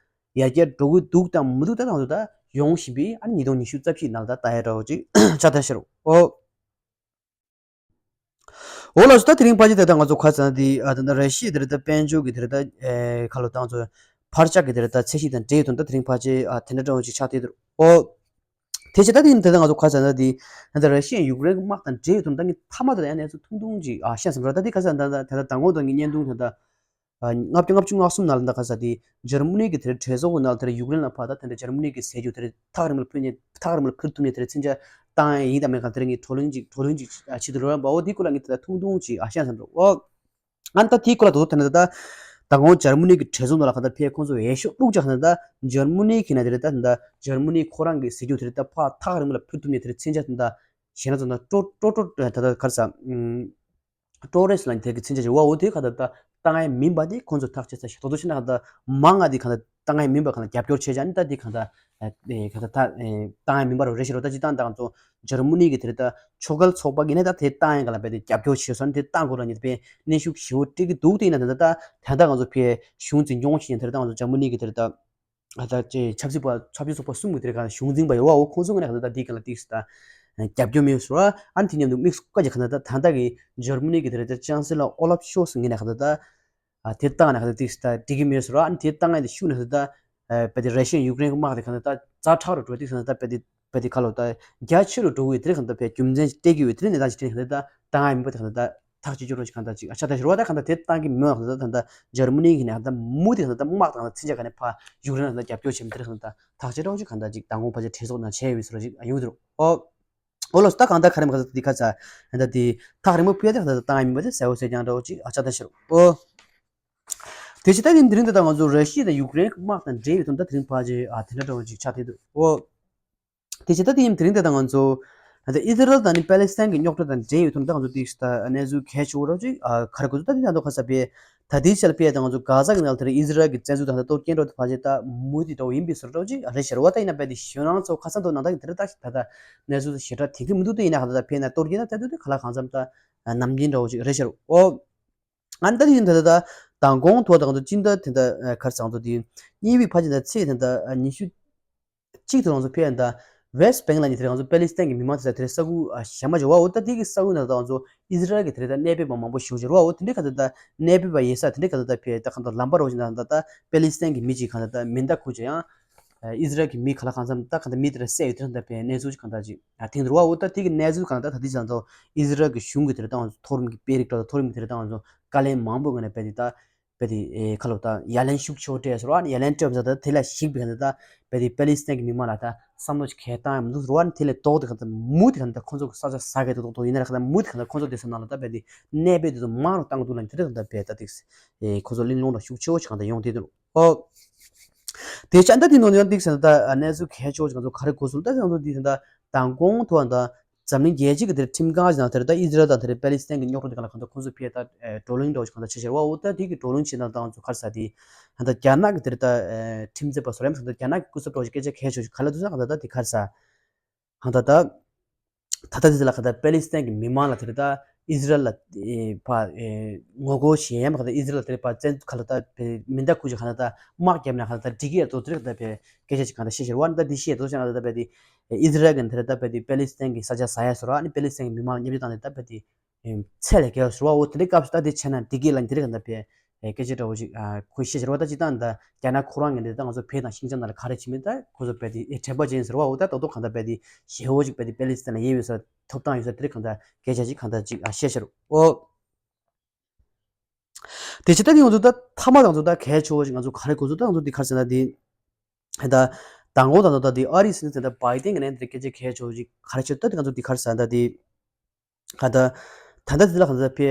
ཡར་རྒྱས་འགྲོ་གི་འདུག་དང་མི་འདུག་ད་ད་ང་ཚོ་ད་ཡོང་བཞིན་པའི་ཨ་ནི་ཉིས་སྟོང་ཉི་ཤུ་རྩ་བཞི་ནང་ལ་ད་ལྟ་ཡ་འདྲ་བོ་ཅིག་ཆགས་ད་ཤི་རོ། འོ། འོ་ལགས་སོ། ད་དེ་རིང་ཕལ་ཆེར་ད་ལྟ་ང་ཚོ་ཁ་སང་དེ་ཨ་ད་ད་ར་ཤི་ཡ་དེ་རེད་ད་དཔལ་འབྱོར་གི་དེ་རེད་ད་ཨེ་ཁ་ལོ་ད་ང་ཚོ་འཕར་ཆག་གི་དེ་རེད་ད་ཚད་གཞི་དང་འབྲེལ་ཡོད་དོན་ད་དེ་རིང་ཕལ་ཆེར་ཨ་དེ་འདྲ་འདྲ་བོ་ཅིག་ཆགས་བསྡད་འདུག་འོ། དེ་བྱས་ད་དེ་ཡིན་ད་ལྟ་ང་ཚོ་ཁ་སང་ད་དེ་ད་ལྟ་ར་ཤི་ཡ་ཡུཀ་རེན་གྱི་དམག་དང་འབྲེལ་ཡོད་དོན་ད་ངས་མཐའ་མ་ད་ལྟ་ཡང་གནས་ཚུལ་ཐུང་ཐུང་ཅིག་ཨ་ཤེས་བསམ་ར། ད་དེ་ཁ་སང་ད་ད་ད་ད་དང་པོ་ད་ངས་བརྙན་ཐུང་ད་ད་ཨ་ལྔ་བཅུ་ལྔ་བཅུ་ང་གསུམ་ནང་ལ་ད་ཁ་སང་དེ་འཇར་མ་ནི་གི་དེ་རེད་གྲོས་ཚོགས་ནང་ལ་དེ་རེད་ཡུཀ་རེན་ལ་ཕར་ད་དེ་འདྲ་འཇར་མ་ནི་གི་ཟས་རྒྱུ་དེ་རེད་ཐག་རིང་པོ་ལ་ཕུལ་ནས་ཐག་རིང་པོ་ལ་ཕུལ་ཐུབ་ནས་དེ་རེད་མཚོན་ཆ་བཏང་ཡ་ཡིན་དང་མེད་གང་དེ་རེད་ངས་བགྲོ་གླེང་ཅིག་བགྲོ་གླེང་ཅིག་ཨ་བྱེད་དུ་ལོ་ར་བ། འོ་དེ་སྐོར་ལ་ངས་ད་ད་ཐུང་ཐུང་ཅིག་ཨ་ཤེས་བསམ་ར། འོ། ཨ་ནི་ད་དེའི་སྐོར་ལ་དོ་དོ་དེ་ནས་ད་ད་དང་པོ་འཇར་མ་ནི་གི་གྲོས་ཚོགས་ནང་ལ་གང་ལྟར་ཕེ་ཁོང་ཚོ་འོས་ཤོག་བླུགས་ཅག་གང་ལྟར་ད་འཇར་མ་ནི་གི་ནང་དེ་རེད་ད་ད་འཇར་མ་ནི་ཁོ་རང་གི་ཟས་རྒྱུ་དེ་རེད་ད་ཕར་ཐག་རིང་པོ་ལ་ཕུལ་ཐུབ་ནས་དེ་རེད་མཚོན་ཆ་དེ་ད་གཞན་ལ་ཚོ་ན་ཀྲོ་ཀྲོ་ཀྲོ་ད་ད་ག་རེ་ཟ་ཀྲོ་རེས་ལ་དེ་གི་མཚོན་ཆ་ཅིག་བ། འོ་དེ་གང་ལྟར་ད་བཏང་ཡ་མིན་པ་དེ་ཁོང་ཚོ་ཐག་བཅད་ས་ཞིག་དོ་དོ་ཤེས་ན་གང་ལྟར་མང་ང་དེ་གང་ལྟར་བཏང་ཡ་མིན་པ་གང་ལ་རྒྱབ་སྐྱོར་བྱས་ཀྱང་ནི་ད་དེ་གང་ལྟར་ཨེ་གང་ལྟར་ད་ཨེ་བཏང་ཡ་མིན་པ་རུ་རེ་ཞིག་རོ། ད་ཅི་ད་ད་ང་ཚོ་འཇར་མ་ནི་གི་དེ་རེད་ད་ཆོས་ཁ་ཚོགས་པ་གི་ནས་ད་དེ་བཏང་ཡ་ག་ལ་བས་དེ་རྒྱབ་སྐྱོར་བྱེད་སོང་དེ་བཏང་དགོས་ར་ཉིད་པའི་གནོན་ཤུགས་ཞེ་པོ་སྤྲད་ཀྱི་འདུག་དེ་ཡིན་ན་ད་ད་ད་ད་ད་ང་ཚོ་ཕའི་གཞུང་འཛིན་སྐྱོང་བྱེད་ཡ་དེ་རེད་ད་ང་ཚོ་འཇར་མ་ནི་གི་དེ་རེད་ད་ཨ་ད་ཅེ་ཆབ་སྲིད་པ་ཆབ་སྲིད་ཚོགས་པ་གསུམ་གི་དེ་རེད་ག་གཞུང་འཛིན་པ་ཡོད་བ། འོ་ཁོང་ཚོ་ངོས་ནས་ག་ད་ད་དེ་ག་ལ་ཏིག་སི་ད་རྒྱབ་སྐྱོར་མེད་སོང་ར། ཨ་ནི་དེ་མཉམ་དུ་དམིགས་སུ་བཀར་གྱི་ག་ད་ད་ད་ད་གི་འཇར་མ་ནི་གི་དེ་རེད་ད་ཅང་སེ་ལར་ཨོ་ལབ་ཤོལ་ཚི་ངོས་ནས་ག་ད་ད། ཨ་དེ་བཏང་ནས་ག་ད་ཏིག་སི་ད་འགྲིག་གི་མེད་ཟེར་བ། ཨ་ནི་དེ་བཏང་ཡ་དེ་ཤུགས་ནས་ག་ད་ད་བས་དེ་ར་ཤི་ཡ་ཡུཀ་རེན་གི་དམག་དེ་ག་ད་ད་ཛ་དྲག་རུ་འགྲོ་ཏིག་སི་ད་བས་དེ་བས་དེ་ཁ་ལོ་ད་རྒྱ་ཆེ་རུ་འགྲོ་གི་ཡོད་དེ་རེད། ག་ད་བས་རྒྱུ་མཚན་སྤྲད་ཀྱི་ཡོད་དེ་རེད། གནས་སྟངས་ཞིག་དེ་ག་ད་ད་བཏང་ཡ་མིན་པ་དེ་ག་ད་ད་ཐག་གཅོད་རྒྱུ་རོ་ཞིག་ག་ད་ཅིག་ཨ་ཆ་ད་ཞུ་བ་ད་ག་ད་དེ་བཏང་གི་མེད་པ་ག་ད་ད་ད་འཇར་མ་ནི་གི་ནས་ག་ད་མུ་དེ་ག་ད་ད་དམག་དང་ད་མཚོན་ཆ་ག་ནས་ཕ་ཡུཀ་རེན་ལ་ད་རྒྱབ་སྐྱོར་བྱེད་མི་དེ་རེད། ག་ད་ཐག་གཅོད་རོ་ཞིག་ག་ད་ཅིག་དང་པོ་ཕལ་ཆེར་གྲོས་ཚོགས་ནང་བྱས་ཡོད་ཟེར་རོ་ཞིག་ཨ་ཡོང་གི་འདུག་རོ། ཨོ། འོ་ལགས་སོ། ད་གང་ལྟར་ག་རེ་མ་ག་ཚ་འདི་ཁ་ཚ་ད་འདི་ཐག་རིང་པོ་ཕུད་ཡ་དེ་ག་ད་བཏང་ཡ་མིན་པ་དེ་གསལ་པོ་གསལ་རྐྱང་འདྲ་བོ་ཅིག་ཨ་ཆ་ད་ཤར་འོ། དེ་བྱས་ད་དེ་ཡིན་དེ་རིང་ད་ལྟ་ང་ཚོ་ར་ཤི་ཡ་དང་ཡུཀ་རེན་གྱི་དམག་དང་འབྲེལ་ཡོད་དོན་དག་དེ་རིང་ཕལ་ཆེར་ཨ་དེ་འདྲ་འདྲ་བོ་ཅིག་ཆགས་བསྡད་འདུག་འོ། དེ་བྱས་ད་དེ་ཡིན་དེ་རིང་ད་ལྟ་ང་ཚོ་ད་ལྟ་ཨི་ཟི་རལ་དང་ནི་པེ་ལེ་སི་ཐན་གྱི་རྙོག་དྲ་དང་འབྲེལ་ཡོད་དོན་དག་ང་ཚོ་དེ་ད་གནས་ཚུལ་གལ་ཆེ་བོ་འདྲ་བོ་ཅིག་ཨ་ག་རེ་གོ་ཚུལ་ད་དེ་ད་ལྟ་ཁ་ཚ་པས། ད་ལྟའི་ཆར་ཕེ་དང་ང་ཚོ་གྷ་ཟ་གི་ནང་དེར་ཨི་ཟི་རལ་གྱི་བཙན་འཛུལ་དང་ད་གཏོར་སྐྱོན་འགྲོ་དེ་ཕལ་ཆེར་ད་མུ་མཐུད་འགྲོ་ཡིན་པའི་བཟོ་འདྲ་ཅིག་རེད་ཤག་རེད་བ། ད་ཡིན་ན་རྦད་དེ་གཞན་རང་ཚོ་ཁ་སང་དུ་ནང་ད་གི་དེར་ད་ད་ད་གནས་ཚུལ་ཞེ་དྲག་དེ་གི་མི་འདུག་ད་ཡིན་ན་ག་ད་ད་ཕེ་ན་གཏོར་སྐྱོན་ན་ད་དུ་དེ་ག་ལ་གང་འཚམ་ད་ནམ་རྒྱུན་འདྲ་བོ་ཅིག་རེད་ཤག་རེད་ཨོ། ཨ་ནི་ད་དེ་ཡིན་ད་ད་ད་མདང་དགོང་ཐོག་ད་ང་ཚོ་སྤྱི་ཟླ་དེ་ད་ཁར་སང་ཚོ་དེ་གཉིས་པའི་ཕལ་ཆེར་ད་ཚེས་དེ་ད་ཉི་ཤུ། གཅིག་ཏུ་ང་ཚོ་ཕེབས་ཡ་ད་ཝེ་སི་ཊི་བེང་ལ་ནི་དེ་ང་ཚོ་པེ་ལི་སི་ཐན་གྱི་མི་མང་དེ་ཚོ་དེ་ས་ཁུལ་ཨ་གཞན་མ་བྱུང་བ། འོ་ད་དེ་གི་ས་ཁུལ་ནང་ད་ང་ཚོ་ཨི་ཟི་རལ་གྱི་དེ་རེད་ད་གནས་སྤོས་པ་མང་པོ་ཞེ་པོ་ཅིག་རེད་བ། འོ་དེ་འདྲའི་ག་ད་ད་གནས་སྤོས་པ་ཡིན་ས་དེ་འདྲའི་ག་ད་ད་ཕེབས་ད་ག་ད་ལམ་པ་རོ་ཞིག་ད་ད་ད་པེ་ལི་སི་ཐན་གྱི་མི་གཅིག་ག་ད་ད་མེ་མདའ་ཁུར་ཅིག་ཡང་ ཨི་ཟི་རལ་གྱི་མི་ག་ལ་གང་འཚམ་ད་གང་ལྟར་མི་དེ་ལ་བསད་ཡོད་དེ་རང་ད་བའི་གནས་ཚུལ་ཅིག་གང་ལྟར་ཅིག་ཐེངས་དུ་རུ་བ། འོ་ད་དེ་གི་གནས་ཚུལ་གང་ལྟར་ད་དེ་ཅང་ཚོ་ཨི་ཟི་རལ་གྱི་གཞུང་གི་དེ་རེད་ད་ང་ཚོ་མཐོ་རིམ་གྱི་དཔོན་རིགས་འདྲ་མཐོ་རིམ་དེ་རེད་ད་ང་ཚོ་བཀའ་ལན་མང་པོ་ངོས་ནས་བས་དེ་ད་བས་དེ་ཁ་ལོ་ད་ཡ་ལན་ཤུགས་ཆེ་བོ་སྤྲད་ཟེར་བ་ཡ་ལན་སྤྲད་མ་ཟ་ད་དེ་ལ་གཞིགས་པའི་གང་ལྟར་ད་བས་དེ་པེ་ལི་སི་ཐན་གྱི་མི་མང་ལ་ད་བསམ་བློ་ཅིག་གས་བཏང་ཡང་མི་འདུག་ཟེར་བ་དེ་ལས་ལྡོག་དེ་གང་ལྟར་མུ་དེ་གང་ལྟར་ཁོ་ཚོ་གི་ས་ཆ་ཟ་གས་ཏོག་ཏོག་ཡིན་ན་ར་གང་ལྟར་མུ་དེ་གང་ལྟར་ཁོ་ཚོ་དེ་ས་ནང་ལ་ད་བས་དེ་གནས་སྤོས་དེ་ཚོ་མང་རུ་བཏང་འདུག་ལ་དེ་གང་ལྟར་བས་ད་དེ་ཁོ་ཚོ་གླེང་སློང་ལ་ཤུགས་ཆེ་བོ་ཅིག་གང་ལྟར་ཡོང་དེ་འདུག་ཨོ། དེ་ཆ་ད་དེ་ནང་ཡང་ཏིག་ཟེར་ན་ད་གནས་ཚུལ་གལ་ཆེ་བོ་ཅིག་ང་ཚོ་ག་རེ་གོ་སོང་ད་ང་ཚོ་འདི་ད་མདང་དགོང་ཐོག་ད་འཛམ་གླིང་རྒྱལ་སྤྱི་གི་དེར་ཁྲིམས་ཁང་ཞིག་ནང་དེར་ད་ཨི་ཟི་རལ་དང་དེར་པེ་ལི་སི་ཐན་གྱི་རྙོག་དྲ་དེ་ག་ལ་གང་ལྟར་ཁོང་ཚོ་ཕེ་ད་བགྲོ་གླེང་འདྲ་བོ་ཞིག་གང་ལྟར་བྱེད་ཤར་བ། འོ་ད་དེ་གི་བགྲོ་གླེང་བྱེད་ན་ད་ང་ཚོ་ག་རེ་ཟ་དེ་ད་རྒྱ་ནག་གི་དེར་ད་ཁྲིམས་རྩོད་པ་སོ་རེམ་ཞིག་ད་རྒྱ་ནག་གི་སྐུ་ཚབ་འདྲ་བོ་ཞིག་སྐད་ཆ་གལ་ཆེ་བོ་ཞིག་ག་ལ་འདུག་ཟེར་ན་གང་ལྟར་ད་དེ་ག་རེ་ཟ་གང་ལྟར་ད། ད་ལྟ་དེ་ལ་ག་ད་པེ་ལི་སི་ཐན་གྱི་མི་མང་ལ་དེ་ལ་ད་ཨི་ཟི་རལ་ལ་ཨེ་ཕ་ཨེ་ངོ་རྒོལ་བྱེད་ཡ་མ་ག་ད་ཨི་ཟི་རལ་ལ་དེ་ལ་ཕ་བཙན་ག་ལ་ད་མེ་མདའ་ཁུར་ཅིག་ག་ལ་ད་དམག་བརྒྱབ་ན་ག་ལ་ད་འགྲིག་གི་ཡ་ཚོ་དེ་ལ་ག་ད་ཕེ་སྐད་ཆ་ཅིག་ག་ད་བཤད་ཤར་བ་ནི་ད་འདི་བཤད་དོ་ཅང་ག་ད་ད་ཕེ་དེ་ཨི་ཟི་རལ་གྱི་དེ་ལ་ད་ཕེ་དེ་པེ་ལི་སི་ཐན་གྱི་ས་ཆ་ཟ་ཡ་ཟེར་བ་ནི་པེ་ལི་སི་ཐན་གྱི་མི་མང་ལ་བརྙས་བཅོས་བཏང་ནས་ད་ཕེ་དེ་ཚད་ལས་བརྒལ་བ་ཟེར་བ། འོ་དེ་འདྲའི་སྐབས་སུ་ད་དེ་བྱས་ན་འགྲིག་གི་ལ་འདི་རེད་ག་ད་ཕེ། སྐད་ཆ་འདྲ་བོ་ཞིག་ཁོས་བཤད་ཟེར་བ། ད་སྤྱིར་བཏང་ད་རྒྱ་ནག་ཁོ་རང་གི་འདི་ད་ང་ཚོ་བོད་དང་ཤིང་ཅང་ནང་ལ་ག་རེ་བྱེད་མིན་ད་ཁོ་ཚོ་བས་དེ་དྲན་པ་ཅན་ཟེར་བ། འོ་ད་ཏོག་ཏོག་གང་ལྟར་བས་དེ་ཞེ་བོ་ཞིག་བས་དེ་པེ་ལི་སི་ཐན་ལ་ཡིན་པའི་ས་ཐོབ་ཐང་ཡོད་ས་དེ་རིགས་གང་ལྟར་སྐད་ཆ་ཞིག་གང་ལྟར་ཅིག་བཤད་ཤར། འོ། དེ་ཕྱི་ད་དེ་ང་ཚོ་ད་མཐའ་མ་ང་ཚོ་ད་གལ་ཆེ་བོ་ཞིག་ང་ཚོ་ག་རེ་གོ་ཚོད་ད་ང་ཚོ་འདི་ག་རེ་ཟེར་ན་འདི་ད་མདང་དགོང་ད་ད་འདི་ཨ་རི་སྲིད་འཛིན་ད་བྷའི་ཏན་གི་ནས་འདི་སྐད་ཆ་གལ་ཆེ་བོ་ཞིག་ག་རེ་བཤད་ད་དེ་ང་ཚོ་འདི་ག་རེ་ཟེར་ན་ད་འདི། ག་ད། ད་ལྟ་འདི་ལ་ག་ད་ཕེ།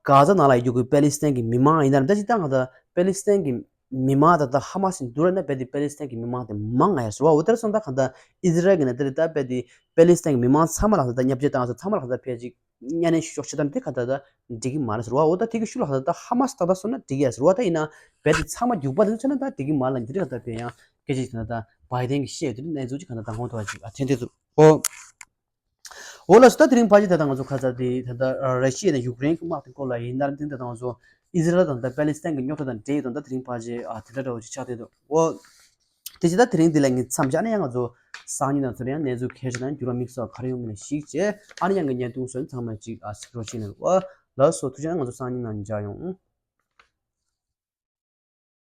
གྷ་ཛ་ནང་ལ་ཡོད་རྒྱུ་གི་པེ་ལི་སི་ཐན་གྱི་མི་མང་ཡིན་ན་ར་ད་ཅི་ད་ག་ད་པེ་ལི་སི་ཐན་གྱི་མི་མང་ད་ད་ཧ་མ་སི་འདུ་ར་ན་བས་དེ་པེ་ལི་སི་ཐན་གྱི་མི་མང་དེ་མང་ང་ཡ་ཟེར་བ། འོ་དེར་སོང་ད་ག་ད་ཨི་ཟི་རལ་གྱི་ན་དེར་ད་བས་དེ་པེ་ལི་སི་ཐན་གྱི་མི་མང་ཚང་མ་ལ་ག་ད་བརྙས་བཅོས་བཏང་ཚོ་ཚང་མ་ལ་ག་ད་ཕེ་ཅིག་གཉའ་གནོན་ཤུགས་ཆེ་ད་འདི་ག་ད་ད་འགྲིག་གི་མ་རེད་ཟེར་བ། འོ་ད་དེ་གི་ཤུགས་ལ་ག་ད་ད་ཧ་མ་སི་ད་ད་སོང་ན་འགྲིག་ཡ་ཟེར་བ། ད་ཡིན་ན་བས་དེ་ཚང་མ་རྒྱུག་པ་དེ་ཚོ་ན་ད་འགྲིག་གི་མ་རེད་ལ་འདི་རེད་ག་ད་ཕེ་ཡང་སྐད་ཆ་ཅིག་ད་ད་བྷའི་ཏན་གྱི་བཤད་དེ་གནས་ཚུལ་ཅིག་ག་ད་ད་ཧོན་ཐོ་ཅིག་ཨ་ཐེན་དེ་ཚོ་འོ། འོ་ལགས་སོ། ད་དེ་རིང་ཕལ་ཆེར་ད་ལྟ་ང་ཚོ་ཁ་ཚ་དེ་ད་ལྟ་ར་ཤི་ཡ་ནས་ཡུཀ་རེན་གྱི་དམག་དེ་སྐོར་ལ་ཡིན་ནར་དེ་ད་ལྟ་ང་ཚོ་ཨི་ཟི་རལ་དང་ད་པེ་ལི་སི་ཐན་གྱི་རྙོག་དྲ་དང་འབྲེལ་ཡོད་དང་ད་དེ་རིང་ཕལ་ཆེར་ཨ་དེ་འདྲ་འདྲ་བོ་ཅིག་ཆགས་བསྡད་འདུག་འོ། དེ་ཅི་ད་དེ་རིང་འདི་ལ་ངས་མཚམས་བཞག་ནས་ཡང་ང་ཚོ་སང་ཉིན་དང་ཚོ་ཡང་གནས་ཚུལ་གལ་ཆེ་དང་འགྱུར་བ་དམིགས་བསལ་ག་རེ་ཡོང་གི་ན་ཞིག་བྱས་ཨ་ནི་ཡང་གི་བརྙན་ཐུང་སོན་ཚང་མ་ཅིག་ཨ་གཟིགས་རོགས་བྱས་ནས་འོ་ལགས་སོ། ཐུགས་རྗེ་ཆེ། ང་ཚོ་སང་ཉིན་ནང་མཇལ་ཡོང་།